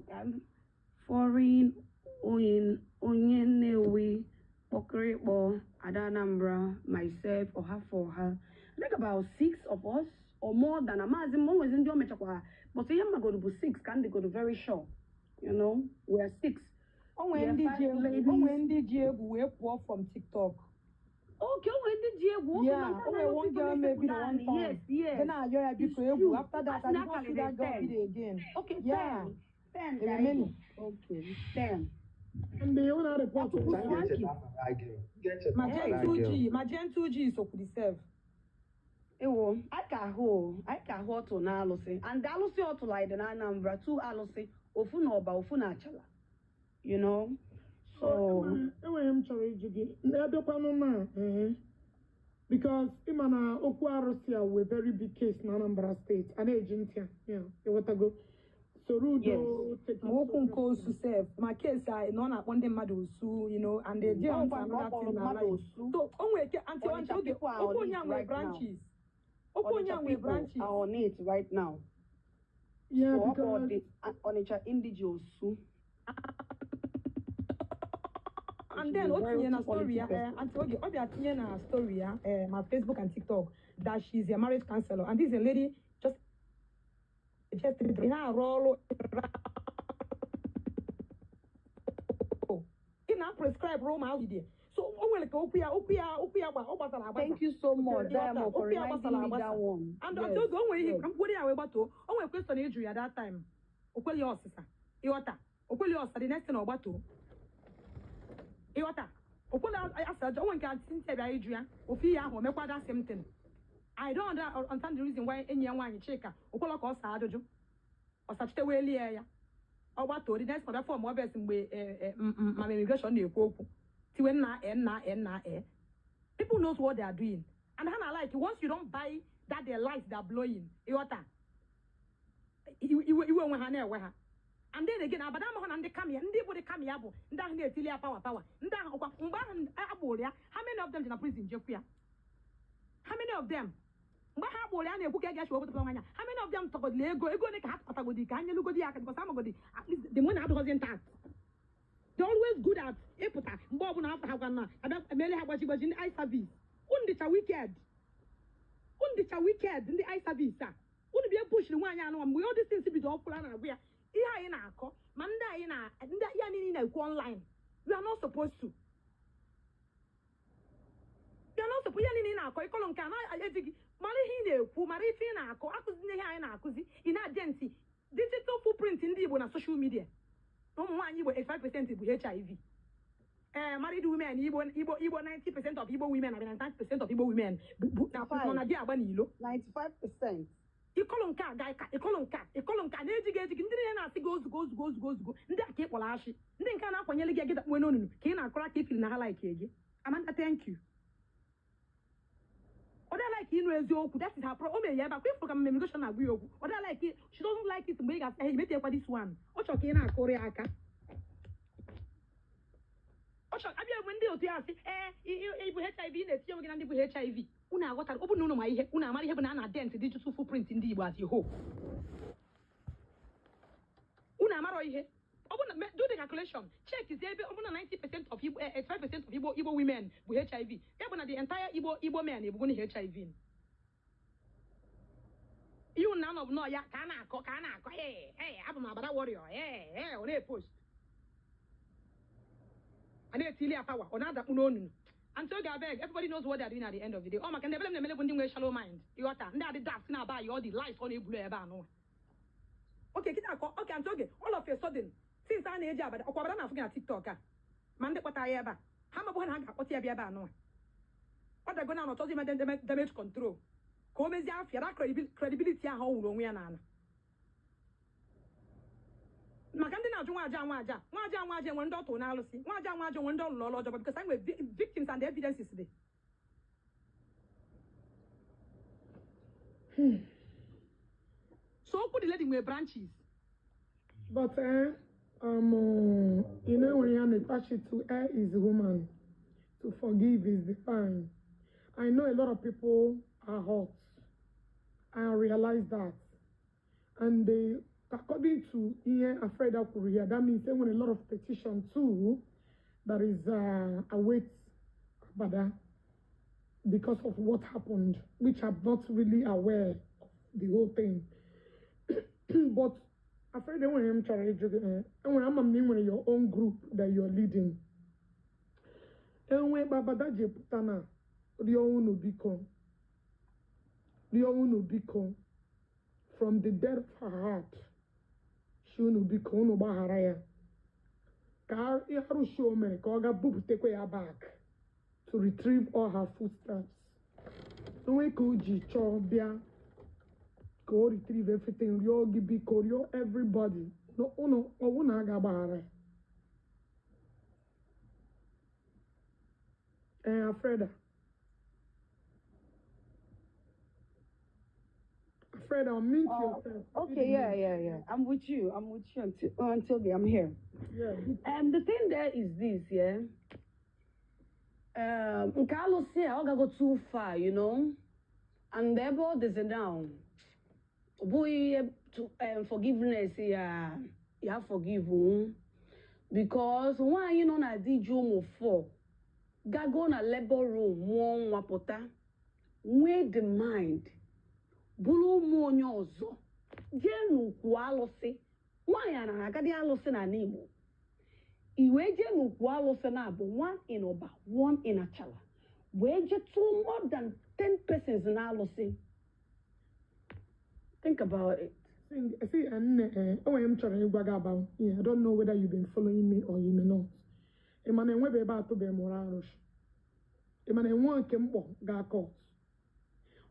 Foreign Onye Onye Nnewi, Pokirikpo, Ada Anambra, myself, Ohafoha. I think about six of us or more than. Amazi m, o nwezi ndị o mechakwara, but ihe mmagodo bụ six ka ndị godo very sure. We are six. O nwere We are ndị five ji egwu, o ladies. nwere ndị ji egwu wee pụọ from TikTok. Okay, o nwere ndị ji egwu. Okay, Yeah, ma nke o nwere a one na-anụ girl maybe people one na-esekpu time. Yes. Then I ya It's biko egwu. true. After that, Asị I na did not see akarịrị that girl 10. video again. Okay, Yeah, 10. 10 there ka were anyị many. dị. Okay, 10. And the owner report Ọtụtụ was thank you. Ma Hey. Gen 2G, ma Gen 2G sokwu the self. Ewo, anyị ka ahụ o, anyị ka ahụ ọtụ na alụsị. And alụsị ọtụla anyị dị na Anambra, two alụsị, ofu na Ọba, ofu na Achala. So, Enweghị m chọrọ ịjụ gị ebekwanụ na ee, because ịma na okwu arụsị a wee very big case na Anambra State, a na-eji ntị a ya ịghọtago Soludo. Take it Ma okwu nke seriously. osu sef, ma case a na ọ na-akpọ ndị mmadụ osu, and they dey on to Ọkwa nke ọ another kpọrọ thing na mmadụ life. osu. So o nwere ke aunty Onitsha aunty Oge, people are okwu on onye it a nwere right now. branches. Okwu onye Onitsha a nwere people branches. are on it right now. Yeah, So ọ kpọrọ because the Onitsha indige osu. And then She's o a very tinye na story quality ya, person. aunty Oge, ọ bịa tinye na story ya, ma Facebook and TikTok, that she's a marriage counselor, and this is a lady just ị na-arụ ọrụ, ị na-prescribe ụmụ dị, so o nwere ka okwu ya ọ gbasara agbasa. Thank you so much, Ịghọta? Diamond, for Okwu ya reminding gbasara me that agbasa. one. And Yes, until oge o nwere ihe yes. ka mkwere ya wee gbatuo, o nwere question ịjụ ya that time, o kweli ya ọsịsa, ịghọta? O kweli ya ọsịsa, the next thing ọ gbatuo, ịghọta? O kweli asa ajọ. O nwere nke Aunty Cynthia bịara ịjụ ya ofu ihe ahụ, o mekwa that same thing. I don't understand the reason why enyi ya nwaanyị Chika o kwela ka ọ saa ajụjụ, ọ sachitewelie ya ya, ọ gbatuo. The next one bịa form obes mgbe mama immigration na-ekwu okwu tiwe nna e nna e nna e. People knows what they are doing, and ha na like once you don't buy that their lies they are blowing, ịghọta? Iwe onwe ha na-ewe ha. And then again, abada amahụ na ndị kami ya, ndị bụ dị kami ya bụ ndị ahụ na-etili ya power power, ndị ahụ ọkwa mgbe ahụ agbụrụ ya. How many of them dị na prison jekwu ya? How many of them, mgbe ha gbụrụ ya na-ekwu ka e ga-esi wepụta nwanya, how many of them tọgodili ego ole ka ha tọkọtagodi ka ha nyelugodi ya aka? Because amagodi at least the money adịghọzi intact. They always good at ịpụta mgbe ọbụla afọ ha gwa na abịa emele ha gbaji gbaji. Ndị eye service, unu dịcha wicked, unu dịcha wicked. Ndị eye service a, unu bịa pushiri nwaanyị anụnwa mgbe all these things bido ọkwụrụ, a na-agwa ya ihe anyị na-akọ, ma ndị anyị na ndị ya niile na-ekwu online. You are not supposed to, you are not supposed, ihe niile ị na-akọ ịkọlụ nke a na-eji gị mara ihe ị na-ekwu, mara ife ị na-akọ, akụzi ihe anyị na-akụzi. Ị na-aje ntị digital footprint ndị Igbo na social media na ụmụ nwaanyị Igbo 85% bụ HIV, married women Igbo 90% of Igbo women na 90% of Igbo women nọ na di agba n'ilo. 95%. Ịkọlụ nke a ga ka ịkọlụ nke a, ịkọlụ nke a na-ejighị ejighị. Ndị niile na-asị gị ozugbo ozugbo ozugbo ozugbo, ndị a ka ị kpọrọ ashị, ndị nke a na-akwanyere gị agịda kpuwe n'onunu ka ị na-akọrọ aka ifiri na ha like gị. Amanda, thank you. Ọ dị like ịnụ eziokwu. That is her pro. O mere ya ebe a kwa ifuru ka immigration na-agwa ya okwu. Ọ dị like, she doesn't like it mgbe ị ga-asị, "Hey, metekwa this one." Ọ chọrọ ka ị na-akụrụ ya aka. Ọ chọrọ abịa mgbe ndị otu ya asị, ee, ịbụ HIV, ị na-etinye onwe gị na ndị bụ HIV. Unu aghọtara? Ọ bụ na unu ma ihe, unu amara ihe bụ na a na-dent digital footprint ndị Igbo as a whole. Unu amarọ ihe ọ bụ na do the calculation, check is ebe ọ bụ na 90% of Igbo, 85% of Igbo women bụ HIV, ya bụ na the entire Igbo men ebugo na HIV. Ihe unu na-anọ bụ nọọ ya ka a na-akọ, ka a na-akọ, ee ee, abụ m abada warrior, ee ee, ọ na-epost, a na-etili ya power, ọ na-adakpu n'onunu. Until God abeg, everybody knows what they are doing at the end of the day. Ọ maka ndị ebele m na-emele bụ ndị nwere shallow mind, ịghọta? Ndị adị daft na-aba ya, ọ dị lies ọ na-ebulu ebe a nụwa. Okay, kịta akọ. Okay, Aunty Oge, all of a sudden, since a na-eji abada ọkwa abada na-afụ gị na TikTok a, ma ndị kpọtara ya ebe a, ha mabụ na ha ga-akpọta ya bịa ebe a nụwa, ọ dago na ọchọzi ime damage control ka o mezie afịa that credibility ahụ ọ wụrụ onwe ya n'ala. Maka ndị na-ajụ nwaja nwaja nwaja nwaja, nwere ndị ọ tụrụ n'alụsị, nwaja nwaja nwere ndị ọ lụrụ ọlụ ọjọọ, because anyị nwere victims and evidences dị. So okwu the lady nwere branches. But when you actually to err is human, to forgive is divine. I know a lot of people are hurt. I realize that. And they, according to Ian Alfreda Kuria, that means there were a lot of petition too that is await Bada because of what happened, which I'm not really aware of. the whole thing. But afraid enwere m chọrọ ịjụ gị, enwere ama m na ị nwere your own group that you're leading. Enwe Abada ji pụta na rịọ unu biko, rịọ unu biko from the depth of her heart, si unu biko, unu gbaghara ya ka arụsị o mere ka ọ ga bupụtakwa ya back to retrieve all her foodstuffs. Onwe ka o ji chọọ bịa ka o retrieve everything, rịọ gị biko, rịọ everybody unu ọwụ na a ga-agbaghara ya. Ee, Alfreda. Alfreda, unmute yourself. Okay, yeah. I'm with you. I'm with you until I'm here. Yeah. The thing there is this, yeah. Nke alụsị a, ọ gago too far. And ebe ọ dịzi now, ọ bụghị ihe to forgiveness ya ya forgive onwu. Because nwaanyị nọ na di ji ụmụ 4 gago na labor room mụọ nwa pụta, nwee the mind, bụrụ ụmụ onye ọzọ, jee n'ukwu alụsị. Nwaanyị a na-agadi alụsị n'ala Igbo. I wee jee n'ukwu alụsị na-abụ one in Ọba, one in Achala, wee jee tụọ more than 10 persons na alụsị. Think about it. See, and enwere m chọrọ ịgwa gị about, yeah, I don't know whether you've been following me or you may not. Ị ma na enwebe ebe atụbeghị m ụra arụsị. Ị ma na enwe nke mkpọ gaa court.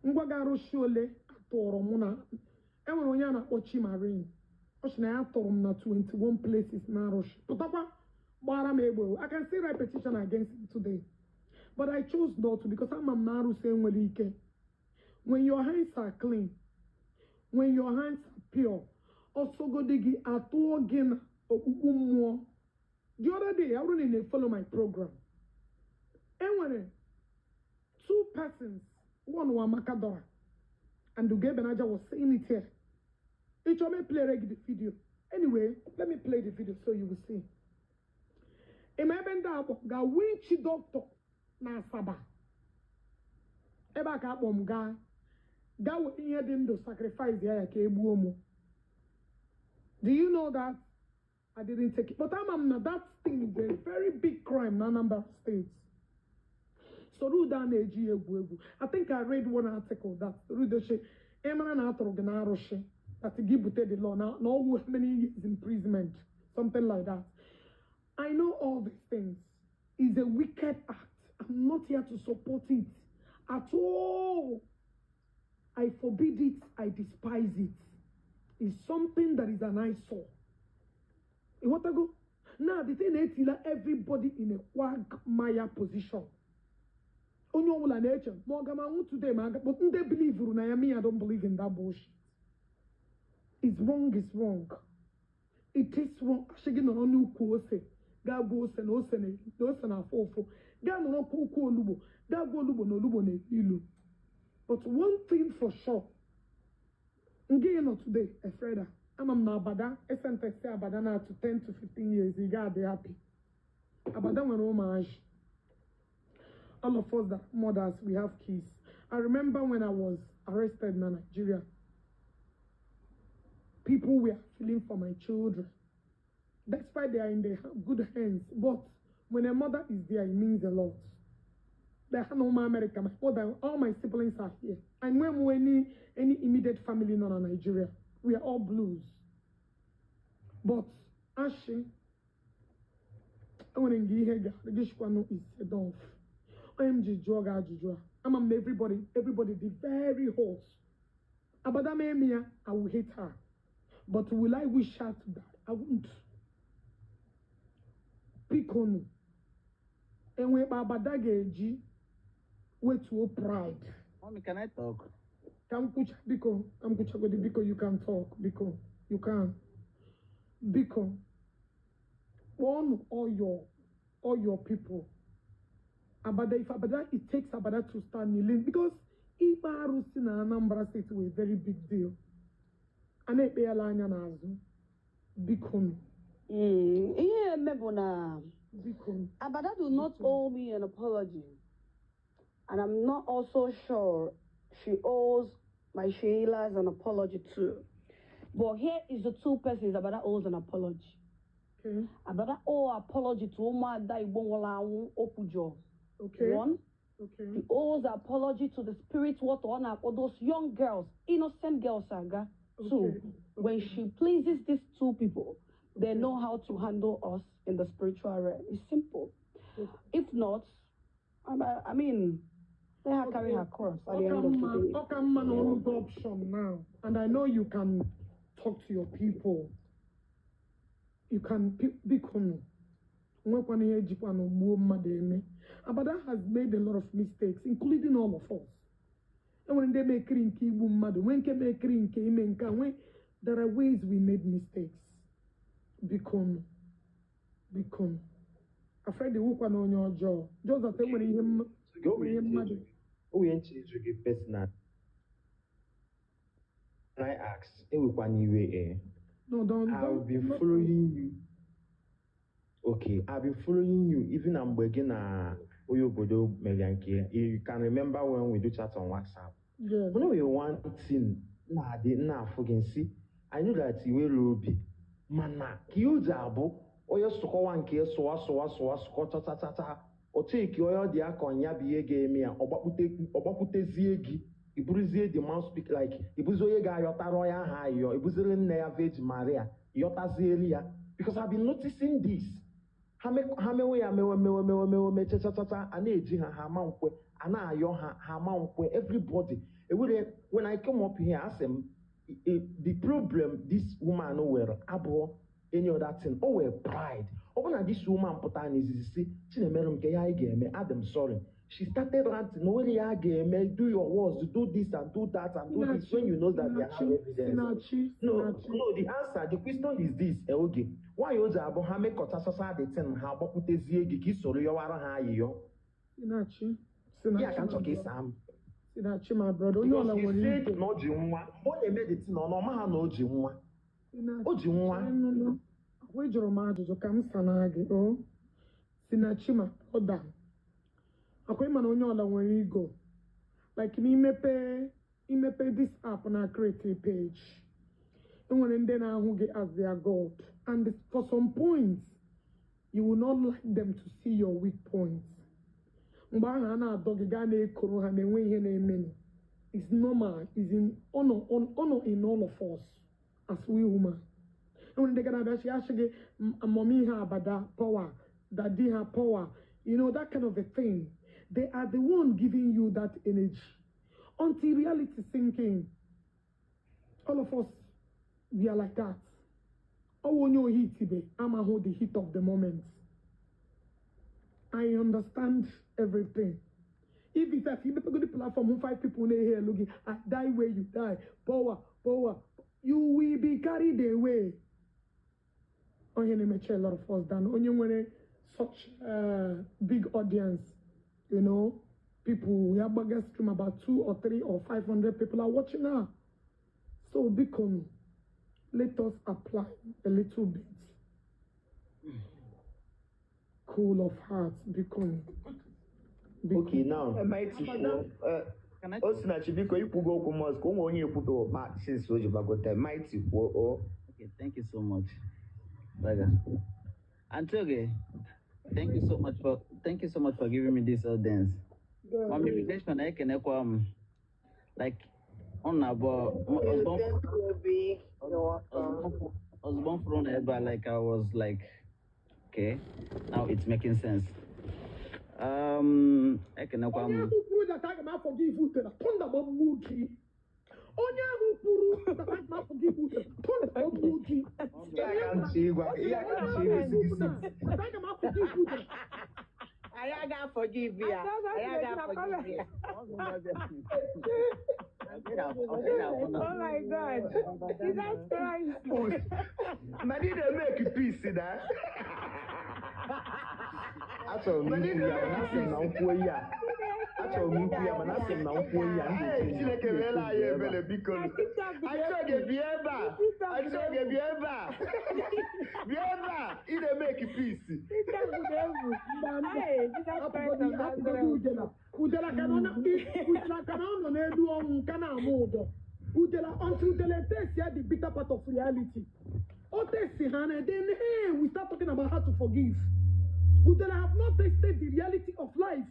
Ngwa gị arụsị ole atụrụ mụ na enwere onye a na-akpọ Chimarin. Ọ sị na ya tụrụ m na 21 places na arụsị. Pụtakwa gbara m egbe. I can still write petition against him today. But I chose not to because ama m na arụsị enwere ike. When your hands are clean, when your hands are pure, ọsọgodi gị atụọ gị na okpukpu mmụọ. The other day, I bụrụ na ị na-follow my program, enwere two persons, one wa Amaka Dora, and Ugo Benaja was saying it here. Ịchọ me play the video. Anyway, let me play the video so you will see. Ị ma ebe ndị akpọ ga witch doctor na Asaba. Ebe a ka akpọ m gaa gaa were ihe dị ndụ sacrifice ya ya ka egbuo m. Do you know that I didn't take it? But ama m na that thing is a very big crime na Anambra State. Soludo a na-eji ya egwu egwu. I think I read one article that Soludo shi ị mara na atụrụ gị na arụsị that gị bute the law na ọwụ how many years imprisonment, something like that. I know all these things is a wicked act. I'm not here to support it at all. I forbid it. I despise it. It's something that is an eyesore. Ịghọtago? Now the thing etila everybody in a quagmire position. Onye ọbụla na-eche ma ọ ga ma nwụ today ma aga, but ndị believe na ya, me, I don't believe in that bullshit. It's wrong, it's wrong. It is wrong. Asị gị nọrọ n'ukwu ose gaa gwa ose na ose na ose na-afụ ụfụ, gaa nọrọ kwa ukwu olugbo gaa gwa olugbo na olugbo na-elu ilu. But one thing for sure, nke nọ today, Efreda, ama m na Abada e sentence Abada na to 10 to 15 years, ị ga-adị happy. Abada nwere ụmụazị. All of us that mothers, we have kids. I remember when I was arrested in Nigeria, people were feeling for my children despite they are in the good hands. But when a mother is there, it means a lot. They are no America. My mother, all my siblings are here. And when we any immediate family not in Nigeria, we are all blues. But Ashi, enwere nga ihe ga gịshikwanụ is a dove. Onye m ji jụọ gị ajụjụ a, ama m na everybody dị very hot. Abada m emi ya, I will hate her. But will I wish her to die? I won't. Biko, enwekpa Abada ga-eji wetuo pride. Mommy, can I talk? Ka m kwucha biko, ka m kwuchagodi biko, you can talk, biko, you can. Biko, kpọọnụ all your people. Abada, if Abada, it takes Abada to start kneeling because ikpe arụsị na Anambra State were a very big deal. A na-ekpe ya anya n'azụ. Biko nụ, Ihe eme bụ na biko nụ. Abada do not owe me an apology. And I'm not also sure she owes My Sheila is an apology too. But here is the two persons Abada owes an apology. Okay. Abada owe apology to Ụmụada Igbo nwụrụ anwụ Okwujọ. One, he owes apology to the spirit what ọ na-akpọ those young girls, innocent girls aga. Two, when she pleases these two people, they know how to handle us in the spiritual realm. It's simple. If not, I mean, let her carry her cross at the end of the day. Ọka mma na ọnụgo option now, and I know you can talk to your people. You can biko nụ, nwekwana ihe ejikwa na gbuo mmadụ eme. Abada has made a lot of mistakes, including all of us. Enwere ndị mekiri nke igbu mmadụ, nwee nke mekiri nke ime nke a, nwee. There are ways we made mistakes. Biko nụ, biko nụ. Afraid wụkwa na onye ọjọọ, just that enwere ihe O enwere ihe mmadụ. nwere nche ịjụ gị personal. Can I ask? Ewekwana iwe eh. No, don't, I've don't, been no. following you. Okay, I've been following you even na mgbe gị na onye obodo mere nke ya. You can remember when we do chat on WhatsApp. Yes. Mana nwere one thing na-adị na-afụ gị nsị. I know that iwere obi, mana ka ihe o ji abụ onye sụkọwa nke ya, sụwa sụwa sụwa sụkọ chachachacha, otu eke onye ọ dị ya ka ọnya bụ ihe ga-eme ya, ọgbakwutezie gị, iburuzie the mouth speak, like ibuzi onye ga-ayọtara onye ahụ ayọ, ibuziri nne ya Virgin Maria yọtazieri ya, because I've been noticing this. Ha mewe ya, mewe mewe mewe mewe mechachachacha, a na-eji ha, ha ama nkwe, a na-ayọ ha, ha ama nkwe. Everybody ewere. When I came up here, asị m the problem this woman nwere abụọ any other thing, o were pride. Ọ bụ na this woman pụtara n'izizi si Chinemere nke ya anyị ga-eme, Adam, sorry, she started ranting na onwere ya ga-eme, do your worst, do this and do that and do this, when you know that they have evidence. Sinachi, No, Sinachi. no, the answer, the question is this, oge why o ji abụ ha mekọtasasa the thing, ha agbakwutezie gị ka ị soro yọwara ha ayịyọ? Sinachi, Ya Sinachi, ka m chọ my ka ị brother. saa m. Sinachi, my brother. Onye Because ọla he nwere said ike. na o ji nwa, ọ na-eme the thing, ọ na ọma ha na o ji nwa. Sinachi, O ji nwa. Nụnụ. Ahụ ị jụrụ m ajụjụ ka m sana gị. O Sinachi, my brother. Akwa ịma na onye ọla nwere ego. Like na imepe this app na create a page. Enwere ndị na-ahụ gị as their God. And for some points, you will not like them to see your weak points. Mgbe ahụ a na-adọ gị gaa na-ekoro ha na-enwe ihe na-emenụ. It's normal. It's in honor, honor in all of us as we human. Enwere ndị gara abịa sị asị gị mommy ha Abada power, daddy ha power, you know, that kind of a thing. They are the one giving you that energy until reality sink in. All of us, we are like that. Ọwụ onye ohi itibe amahụ the heat of the moment. I understand everything. If it's a you platform, who five people na-ehe elu gị, "I die where you die, power, power," you will be carried away. Onye na-emechi a lot of us down. Onye nwere such big audience, people, ya gbaga stream, about 2 or 3 or 500 people are watching her. So biko, let us apply a little bit cool of heart, biko. Okay, now Mighty kwuo. Can I Osinachi, biko, ikwugo okwu mọs ka ụmụ onye ekwube ma since o ji gbagote. Mighty, kwuo o. Okay, thank you so much. Brother. Antoge, thank you so much for giving me this audience. Mom invitation ekenekwa m, like ọ na-abụ ozugbo Thank you, Obi. You're welcome. ozugbo m fụrụ na ebe a, like I was like, okay, now it's making sense. Ekenekwa Onye m. ahụ kwuru that aga m a-forgive Utela, thunder gbagbuo gị. Onye ahụ kwuru that aga m a-forgive Utela, thunder gbagbuo gị. Ihe aka ntị ịgwa, ihe aka ntị ịgosi gị si. That aga m a-forgive Utela. Anyị aga forgive ya. Anyị aga forgive ya. Oh my God. Jesus Christ. Mana ị na-emeki peace na. Achọrọ m ikwu ya, mana asị m na nkwuo ihe a, achọrọ m ikwu ya, mana asị m na nkwuo ihe a, m Hey, ga-eche. Chineke meela anyị ebere, biko. Achọghị bịa ebe a. Achọghị bịa ebe a. Bịa ebe a. Ị na-emeki peace. Hey, Jesus Christ Hapụgodi of hapụgodi Nazareth. Udela. Udela ka nọ n'elu ọnwụ. ọnwụ ka na-ama ụdọ. Udele, until udele taste ya the bitter part of reality. O taste ha na, then hey, we start talking about how to forgive. Udele have not tasted the reality of life.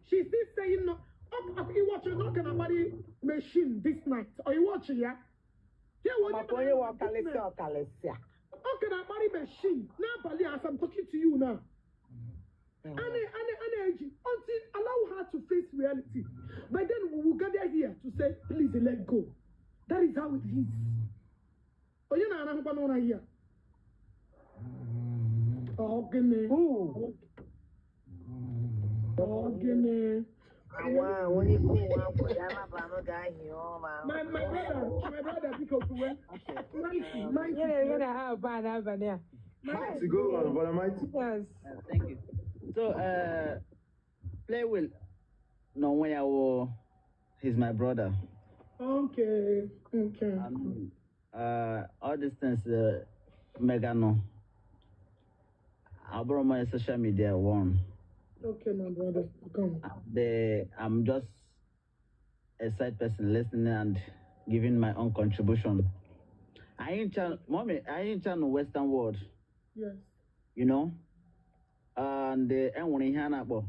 She's still saying no. Oh, you watch not gonna marry machine this night. Or you watch, yeah? Yeah, what? Maka onye nwe ọkalịsịa ọkalịsịa. Ọ ka na-akparị machine n'abalị as I'm talking to you now. A na-eji until allow her to face reality. By then we will gather here to say, "Please let go." That is how it is. Onye na-arahụkwa n'ụra here? Ọ gịnị? Ooh. Ọ gịnị? Awa onye ikwu ụwa akwụ ya alabanụ ga-ahịa ụra. My brother, biko kwuwe. Mighty, mighty. Ihe na ha abụọ n'abalị a. Mighty, go on, brother Mighty. Yes. Thank you. So, play will n'onwe ya wụ, he's my brother. All these things, Megano. Abụrụ m onye social media one. Okay, my brother. Come. I'm just a side person listening and giving my own contribution. Anyị ncha, mommy, anyị ncha no Western world, and enwere ihe a na-akpọ,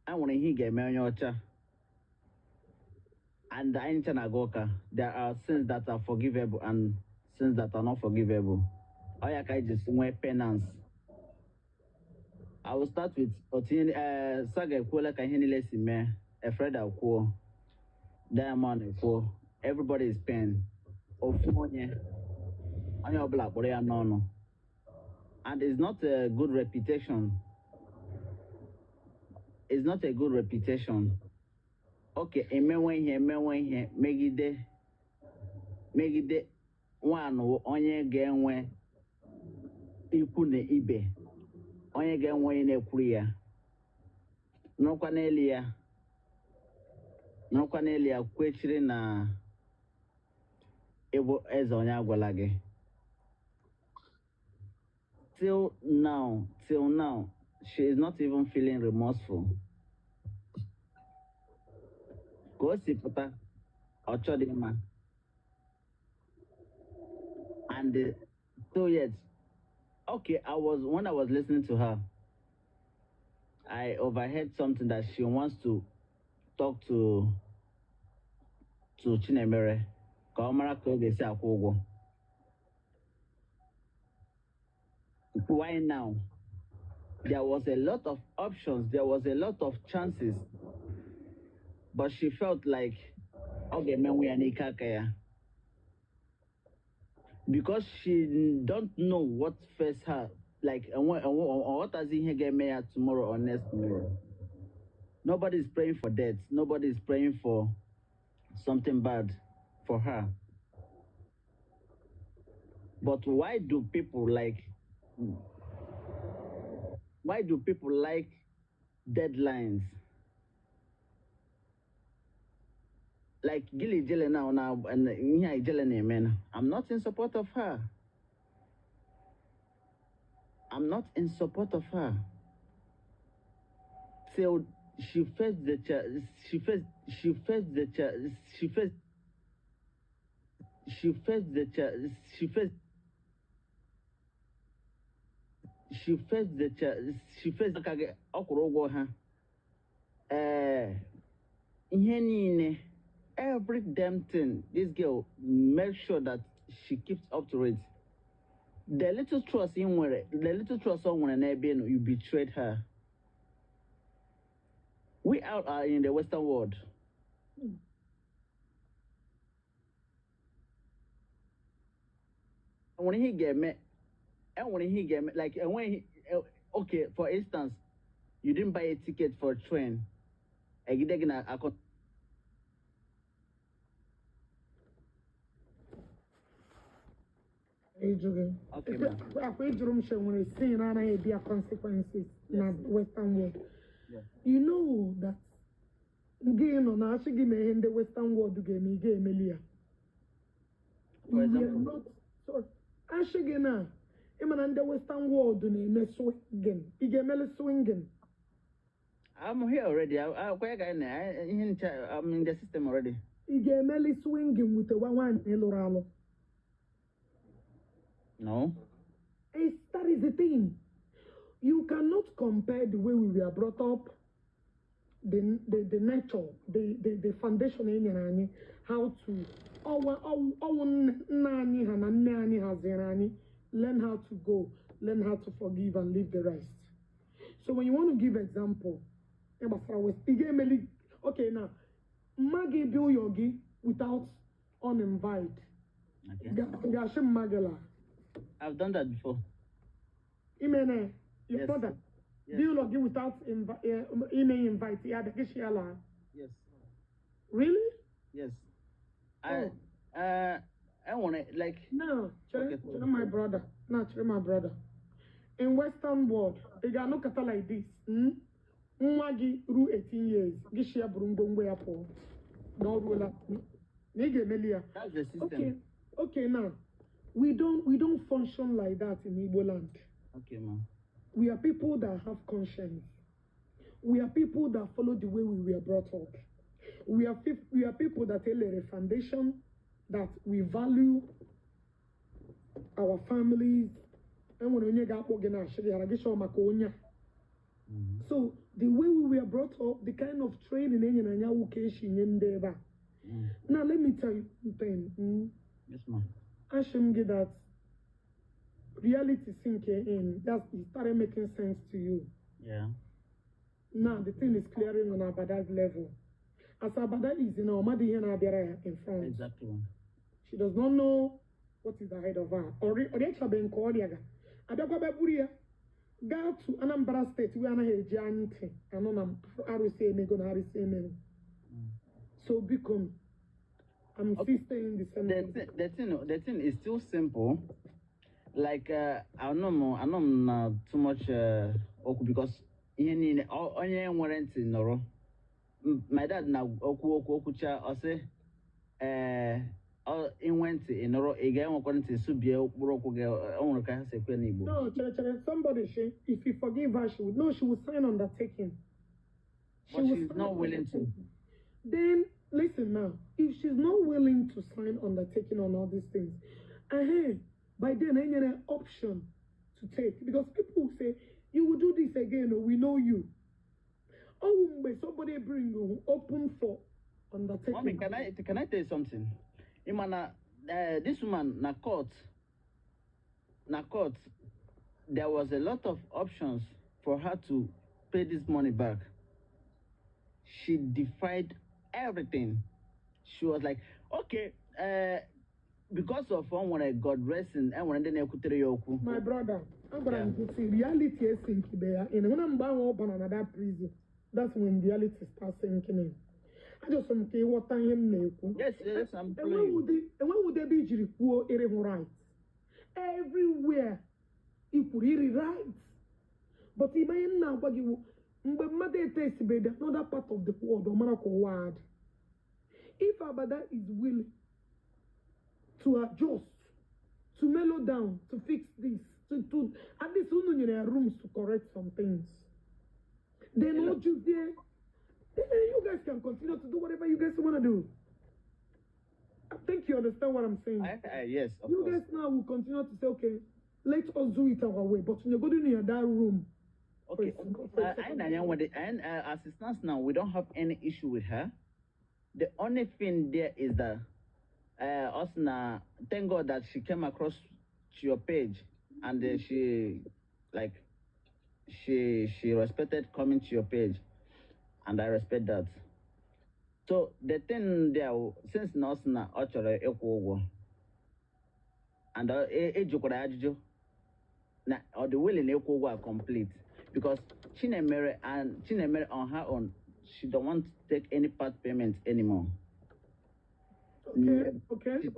enwere ihe ị ga-eme onye ọcha. And anyị ncha na-aga ụka. There are sins that are forgivable and sins that are not forgivable. Ọ ya ka anyị ji si nwee penance. I will start with otinye Saga ekwuola ka ihe niile si mee. Efreda kwuo, Diamond ekwuo, everybody is pain. Ofu onye, onye ọbụla kpọrọ ya n'ọnụ. And it's not a good reputation. It's not a good reputation. Okay, emenwe ihe megide nwanụ onye ga-enwe ikwu na ibe, onye ga-enwe onye na-ekwuru ya nọkwa n'elu ya, nọkwa n'elu ya kwechiri na ịbụ eze onye agwala gị. Till now, she is not even feeling remorseful. Ka o si pụta, ọ chọghị mma. And still yet, okay, I was when I was listening to her, I overheard something that she wants to talk to Chinemere ka ọ mara ka ọ ga-esi akwụ ụgwọ. Why now? There was a lot of options, there was a lot of chances, but she felt like ọ ga-emenwu ya n'ike aka ya. Because she don't know what face her, like ọ ghọtazi ihe ga-eme ya tomorrow or next tomorrow. Nobody is praying for death. Nobody is praying for something bad for her. But why do people like deadlines? Like Gilly Jele now, and ihe a Ijele na-eme na, I'm not in support of her. I'm not in support of her. Till she faced the she faced she faced the she faced she faced the she faced she faced the she faced aka gị ọ kwụrụ ụgwọ ha ee ihe niile, every damn thing. This girl make sure that she keeps up to it. The little trust ị nwere, the little trust ọ nwere n'ebe ị nọ, you betrayed her. We out are in the Western world. Enwere ihe ị ga-eme, enwere ihe ị ga-eme, like enweghị, okay, for instance, you didn't buy a ticket for a train, egide gị na akọ. Ịjụ gị. Okay, ma'am. Akwa ịjụrụ m sị nwere sin anaghị ebi consequences na Western world. Yeah. You know that gị nọ na-achị gị ma ihe ndị Western world ga-eme, ị ga-emeli ya. For We are example? not, sorry. Achị gị na ịma na ndị Western world na-eme swinging. Ị ga-emeli swinging? I'm here already. I, I, ihe ncha, I'm in the system already. Ị ga-emeli swinging with nwa nwaanyị lụrụ alụ? No. That is the thing. You cannot compare the way we were brought up, the nature, the foundation e nyere anyị, how to ọwụ nna anyị ha na nne anyị haziri anyị, learn how to go, learn how to forgive and leave the rest. So when you want to give example, ị gbasara west, ị ga-emeli, okay, now, mma gị bịa ụyọ gị without uninvite. Okay. Ga-asị mma gị laa. I've done that before. Imene, your Yes. brother, Yes. bịa ụlọ gị without ime invite, ya bịa gị shi ya laa. Yes. Really? Yes. I Oh. I want to like No, chere, Okay. chere my brother. No, chere my brother. In Western world, ị ga-anụkọta like this. Nwa gị ruo 18 years, gị shi ya buru ngwongwo ya pụọ. Na ọ ruola. Na ị ga-emeli ya. That's the system. Okay, now we don't function like that in Igbo land. Okay, man. We are people that have conscience. We are people that follow the way we were brought up. We are people that lay a foundation that we value our families. Enwere onye ga-akpọ gị na ashịrị ghara gị chọọ maka onye a. So the way we were brought up, the kind of training e nyere anyị awụ ka esi nye ndị ebe a. Now let me tell you something. Yes, ma'am. Asị m gị that reality sink in. That's it started making sense to you. Yeah. Now the thing is clearing on Abada's level. As Abada is, ọ madị ihe na-abịara ya in front. Exactly. She does not know what is ahead of her. Ọrịachabeghị nke ọrịa ga. Abịakwa bịa buru ya gaa to Anambra State wee anaghị eji anya ntị anụ na arụsị emego na arụsị emego. So biko, I'm still staying the same The, thing. the thing is still simple. Like I know not too much okwu because ihe niile onye nwere ntị nọrọ. My dad na okwu okwu okwucha, ọ sị ee inwe ntị ị nọrọ, ị ga-enwekwa ntị sụbie okpuru okwu gị. O nwere ka ha si ekwe n'Igbo. No, chere, chere, somebody, she, if you forgive her, she would, no, she will sign undertaking. She But will she's sign not willing to. undertaking. Then, listen now, if she's not willing to sign undertaking on all these things, by then, I need an option to take. Because people will say, "You will do this again, or we know you." Oh, when somebody bring you open for undertaking. Mommy, can I tell you something? Imana, this woman na court, there was a lot of options for her to pay this money back. She defied everything. She was like, okay, because of one when God resting and when they na-ekwutere ya okwu. My brother, agwara m gị sị reality esinkibe ya in. Hụ na mgbe ahụ ọ bara na that prison, that's when reality starts sinking in. Ajọsọ m ka ịghọta ihe m na-ekwu. Yes, I'm following you. Enweghị ụdị ebe ijiri kwuo ịrịhụ right. Everywhere i kwuru iri right, but ime ihe m na-agwa gị wụ mgbe mmadụ etesibeghị another part of the world, ọ mara ka ụwa a dị. If Abada is willing to adjust, to mellow down, to fix this, to at least unu nyere ya rooms to correct some things, then Hello. ojuzie, then you guys can continue to do whatever you guys want to do. I think you understand what I'm saying. Yes, of You course. guys now will continue to say, "Okay, let us do it our way," but you're going to that room Okay. for a second. I and as it stands now, we don't have any issue with her. The only thing there is that us now, thank God that she came across to your page and she like she respected coming to your page, and I respect that. So the thing there, since na ọ sị na ọ chọrọ ịkwụ ụgwọ and ejukwara ya ajụjụ na ọ dị willing ịkwụ ụgwọ a complete, because Chinemere and Chinemere on her own, she don't want to take any part payment anymore. Okay.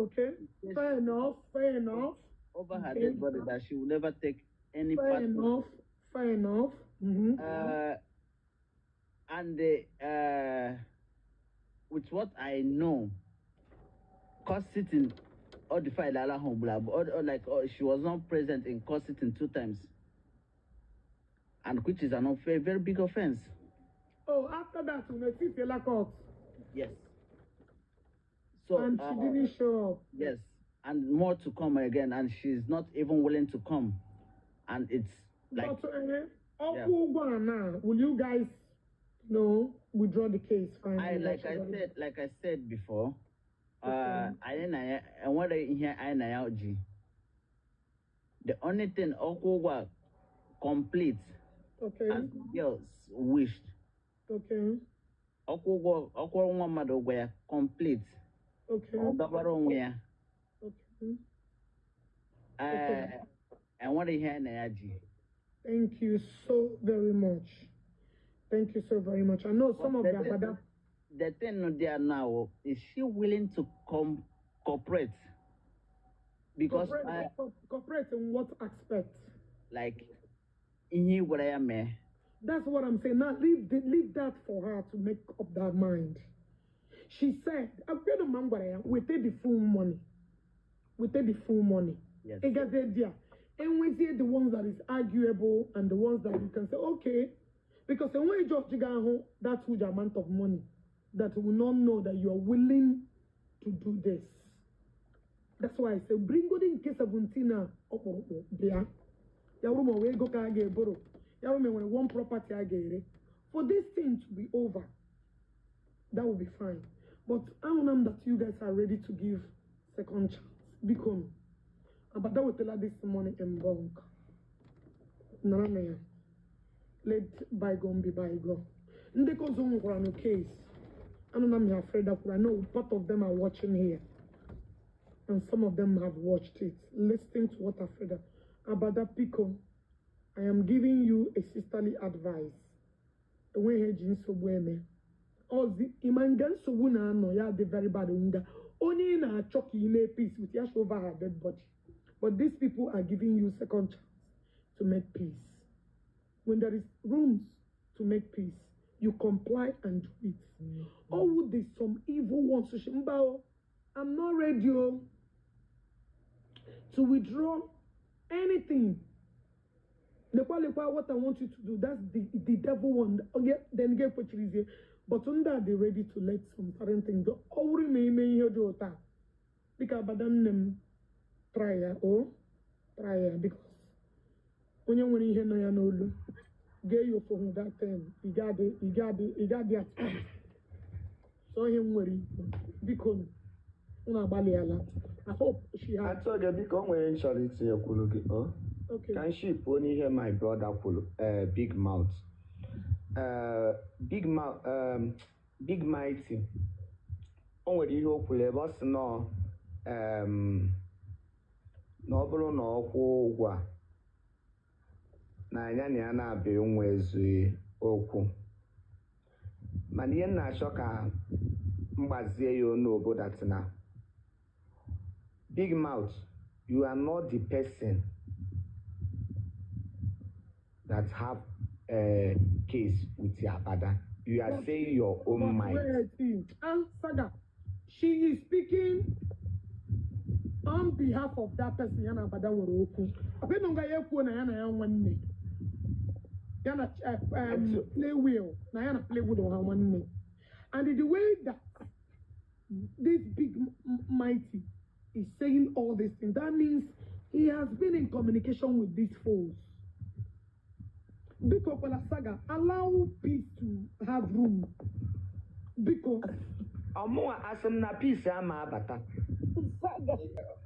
Fair enough, fair enough. Over her Okay. dead body that she will never take any Fair part. enough, fair enough. And with what I know, court sitting, all the file or like oh, she was not present in court sitting two times, and which is an unfair, very big offense. Oh, after that, we see court. Yes. So And she didn't show up. Yes, and more to come again, and she's not even willing to come, and it's like But ọkwụ ụgwọ a now, will you guys withdraw the case finally? I like I said like I said before, anyị na ya enwere ihe anyị na ya ji. The only thing, ọkwụ ụgwọ a complete as the girls wished. Ọkwụ ụgwọ, ọkwụrụ nwa mmadụ ụgwọ ya complete. Ọ gabara onwe ya. Ee, enwere ihe anyị na ya ji. Thank you so very much. Thank you so very much. I know some of the Abada. The thing there now is, she willing to come cooperate? Because Cooperate, cooperate in what aspect? Like ihe ị gwara ya mee. That's what I'm saying. Now leave that for her to make up that mind. She said, "I'm going to we take the full money. We take the full money." Igazedia. And we see the ones that is arguable and the ones that you can say, okay. Because when you judge that huge amount of money, that will not know that you are willing to do this. That's why I say, bring good in case of Untina, bịa. Ya bụrụ ma ọ wee ego ka a ga-eboro. Ya bụrụ ma enwere one property a ga-ere. For this thing to be over, that will be fine. But ahụna m that you guys are ready to give second chance. Biko, Abada wetala this money in bulk. Nara na ya. Let bygone be bygone. Ndị ka ọzọ nwekwara no case. Anụna m ya Freda kwuru. I know part of them are watching here. And some of them have watched it. Listening to what Afreda. Abada biko, I am giving you a sisterly advice. Enweghị eji nsogbu eme. Ozi, ịma nga nsogbu na-anọ ya dị very bad nga. Onye ị na-achọ ka ị mee peace with ya show over her dead body. But these people are giving you second chance to make peace. When there is rooms to make peace, you comply and do it. Or would there some evil ones to say, "Mba o, I'm not ready o, to withdraw anything. Lekwa lekwa what I want you to do." That's the devil one. Okay, then get what you say. But under they ready to let some certain things go. Ọ may may ihe dị ụtọ a. Dịka Abada nne m, try ya o, try ya, because onye nwere ihe nọ ya n'olu gee ya ofu hụ that time, ị ga-adị ị ga-adị ị ga-adị at peace. So ihe m nwere ikwu, biko unu agbalịala. I hope she has Atụoge, biko, o nwere m chọrọ itinyekwuru gị o. Okay. Ka m shipuo n'ihe my brother kwuru, Big Mouth, Big Mouth, Big Mighty, o nwere ihe o kwuru ebe ọ sị nọ na ọ bụrụ na ọ kwụọ ụgwọ a na anya na ya na-abịa nwa ezughị okwu, mana ihe m na-achọ ka mgbazie ya onu obodo na Big Mouth, you are not the person that have a case with your father. You are saying your own But mind. Wait, see, ah, Saga, she is speaking on behalf of that person ya na Abada nwere okwu. Ọbịna nga ya ekwuo na ya na ya nwanne. Ya na play wheel, na ya na play wheel ha nwanne. And the way that this Big Mighty is saying all these things, that means he has been in communication with these foes. Biko kwala Saga, allow peace to have room. Biko. Ọmụnwa asị m na peace ama abata. Saga.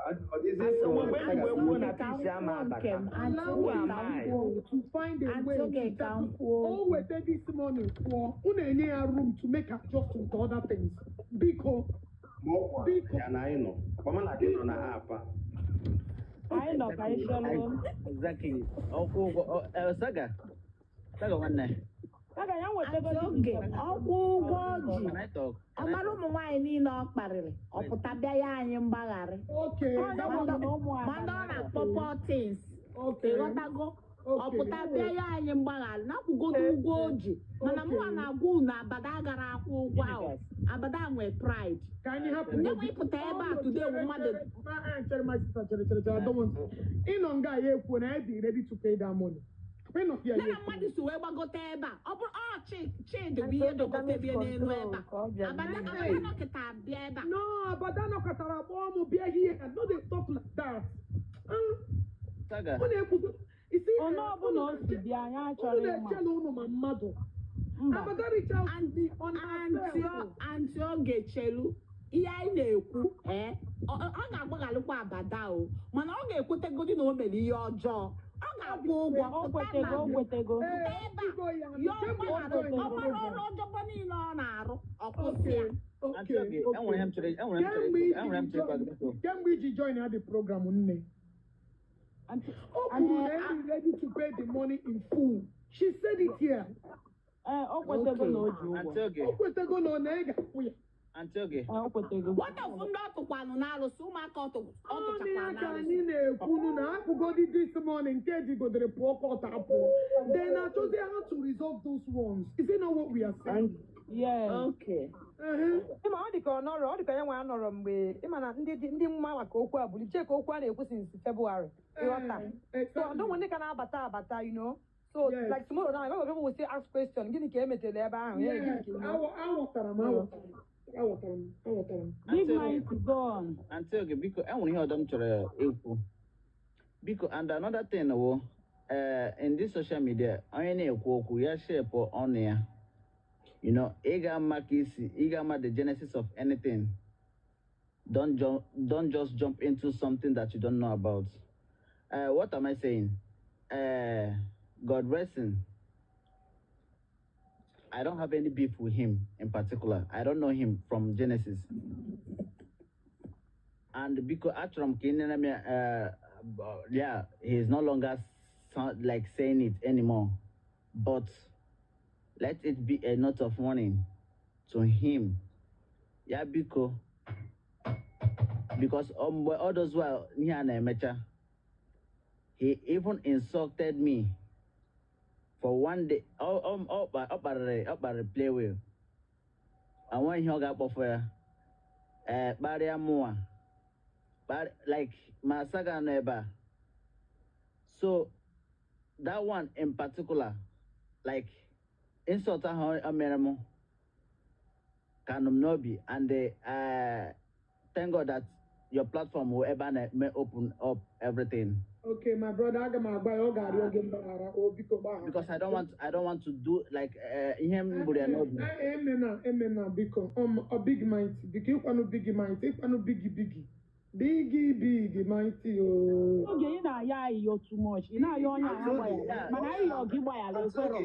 Ọ dịzie Asị ka m nwa mgbe Saga mgbe si kwuo na peace ama abata. Allow Who am I? people to find a way Oge to ka m settle. kwuo. O weta this money kwụọ, unu enye ya room to make adjustment to other things. Biko, Ma ọkwa biko. ya na anyị nọ ọkwa mụ na gị nọ na app a. Anyị nọ ka anyị chọrọ. Exactly. Ọkwụ ụgwọ Saga, Saga nwanne. Saga ya nwetago. Oge ọkwụ ụgwọ o ji Can I talk? ọ mara ụmụ nwaanyị niile ọ kparịrị, ọ pụta bịa ya anyị mgbagharị. Okay, that Ma one. ndị ọ na-akpọ potins. Ịghọtago? Ọ pụta bịa ya anyị mgbagharị na-akwụgodo ụgwọ o ji, mana mụnwa na-agwa unu, Abada gara akwụ ụgwọ ahụ. Abada nwee pride. Ka anyị hapụ. Nye nwe ịpụta ebe a today wụ mmadụ. Chere, my sister, chere, chere, chere. I don't want ịnọ nga ya ekwuo na ya dị ready to pay that money. We're not here Ya na yet. mmadụ si wee gbagote ebe a, ọ bụrụ ọ Chidi bụ ihe dogote bie n'elu ebe a. Abada, Abada nọkịta bịa ebe a. No, Abada nọkọtara kpọọ m bịa here. No dey talk like that. Saga. Ọ na-ekwu, you see, Onye ọbụla o si bịa, anyị achọrọ unu ịma. na-echela unu ma mmadụ. Mba. Abada reach out to me on herself. Aunty Oge, chelu ihe anyị na-ekwu. Ee, ọ ga-agbaghalụkwa Abada o, mana ọ ga-ekwetegodi na o mere ihe ọjọọ. Ọ ga-akwụ ụgwọ. O pụta kwetego, na o kwetego. pụta ebe a yọọ mgbaghara. Ọ mara ọrụ ọjọọ niile ọ na-arụ, ọ kwụsị ya. Aunty Oge, enwere ihe m chọrọ enwere m chọrọ Kemgbe enwere m iji chọrọ ịgwa gị, biko. Kemgbe iji join ya the program, nne, o kwuru na e ready to pay the money in full. She said it here. Ee, o kwetego na o ji ụgwọ. Aunty Oge, O kwetego na ọ na ị ga-akwụ ya. Aunty Oge, Ee, o kwetego. What of ndị ọ tụkwanụ n'arụsị, ụmụaka ọ Ọnụ tụchakwa ya ka n'arụsị? anyị na-ekwunu na akwụgodi this morning nke ejigodere pụọ court apụọ, then achọzie how to resolve those ones. Is it not what we are saying? Yes. Okay. Uh-huh. Ịma, ọ dị ka ọ nọrọ, ọ dị ka ya nwe anọrọ mgbe ịma na ndị ndị mma maka okwu a bụrụ iche ka okwu a na-ekwu since February, ịghọta? So ndị nwe ndị ka na-abata abata. So like tomorrow now, a lot of people will still ask question, gịnị ka emetere ebe ahụ? Yeah, gịnị Yes, ka eme? aghọtara m, aghọtara m, aghọtara m, aghọtara m. Big Aunty Oge, mind, go on. Aunty Oge, biko, enwere ihe ọzọ m chọrọ ikwu. Biko, and another thing wo, in this social media, onye na-ekwu okwu ya shape ọnụ ya. Ị ga-ama ka isi, ị ga-ama the genesis of anything. Don't just jump into something that you don't know about. What am I saying? God rest him. I don't have any beef with him in particular. I don't know him from Genesis. And because achọrọ m ka ị nere m ya, yeah, he is no longer sound, like saying it anymore. But let it be a note of warning to him. Ya biko, because mgbe all those while ihe a na-emecha, he even insulted me for one day. Ọ kparịrị Playwell. Anweghị ihe ọ ga-akpọfọ ya. Ee, kparịa mụnwa. Like ma saga nọ ebe a. So that one in particular, like insult ahụ o mere mụ ka nọ m n'obi, and thank God that your platform will ebe a na-eme open up everything. Okay, my brother, aga m agba ya, ọ ga-arịọ gị mgbaghara. O biko gbaghara. Because I don't want to do like ihe m buru ya n'obi. Emena, emena, biko. Ọ Big Mighty, biko, ịkwanụ Big Mighty, ịkwanụ big big big big mighty o. Oge ị na-ayọ ayịyọ too much, ị na-ayọ onye ahụ gbaghara, mana ayịyọ gị gbaghara ekwerọ.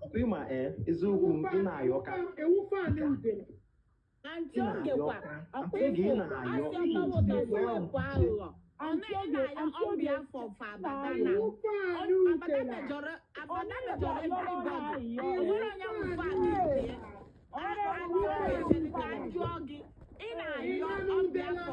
Ọkwa ịma, ee, eziokwu m, ị na-ayọ ka Ewu fan udele. Aunty Oge kwa, ọkwa Oge ị ifo na-ayọ asị ọtọ ụtọ si wepụ aghụghọ. Ọ Aunty na Oge, na-ayọ Aunty on Oge, behalf of Abada na Ewu fan Abada udele. mejọrọ, Abada mejọrọ everybody. Ayịyọ. Enwere onye wụ fan nke ya. Aunty Oge, chere ka m jụọ gị, ị na-ayọ on behalf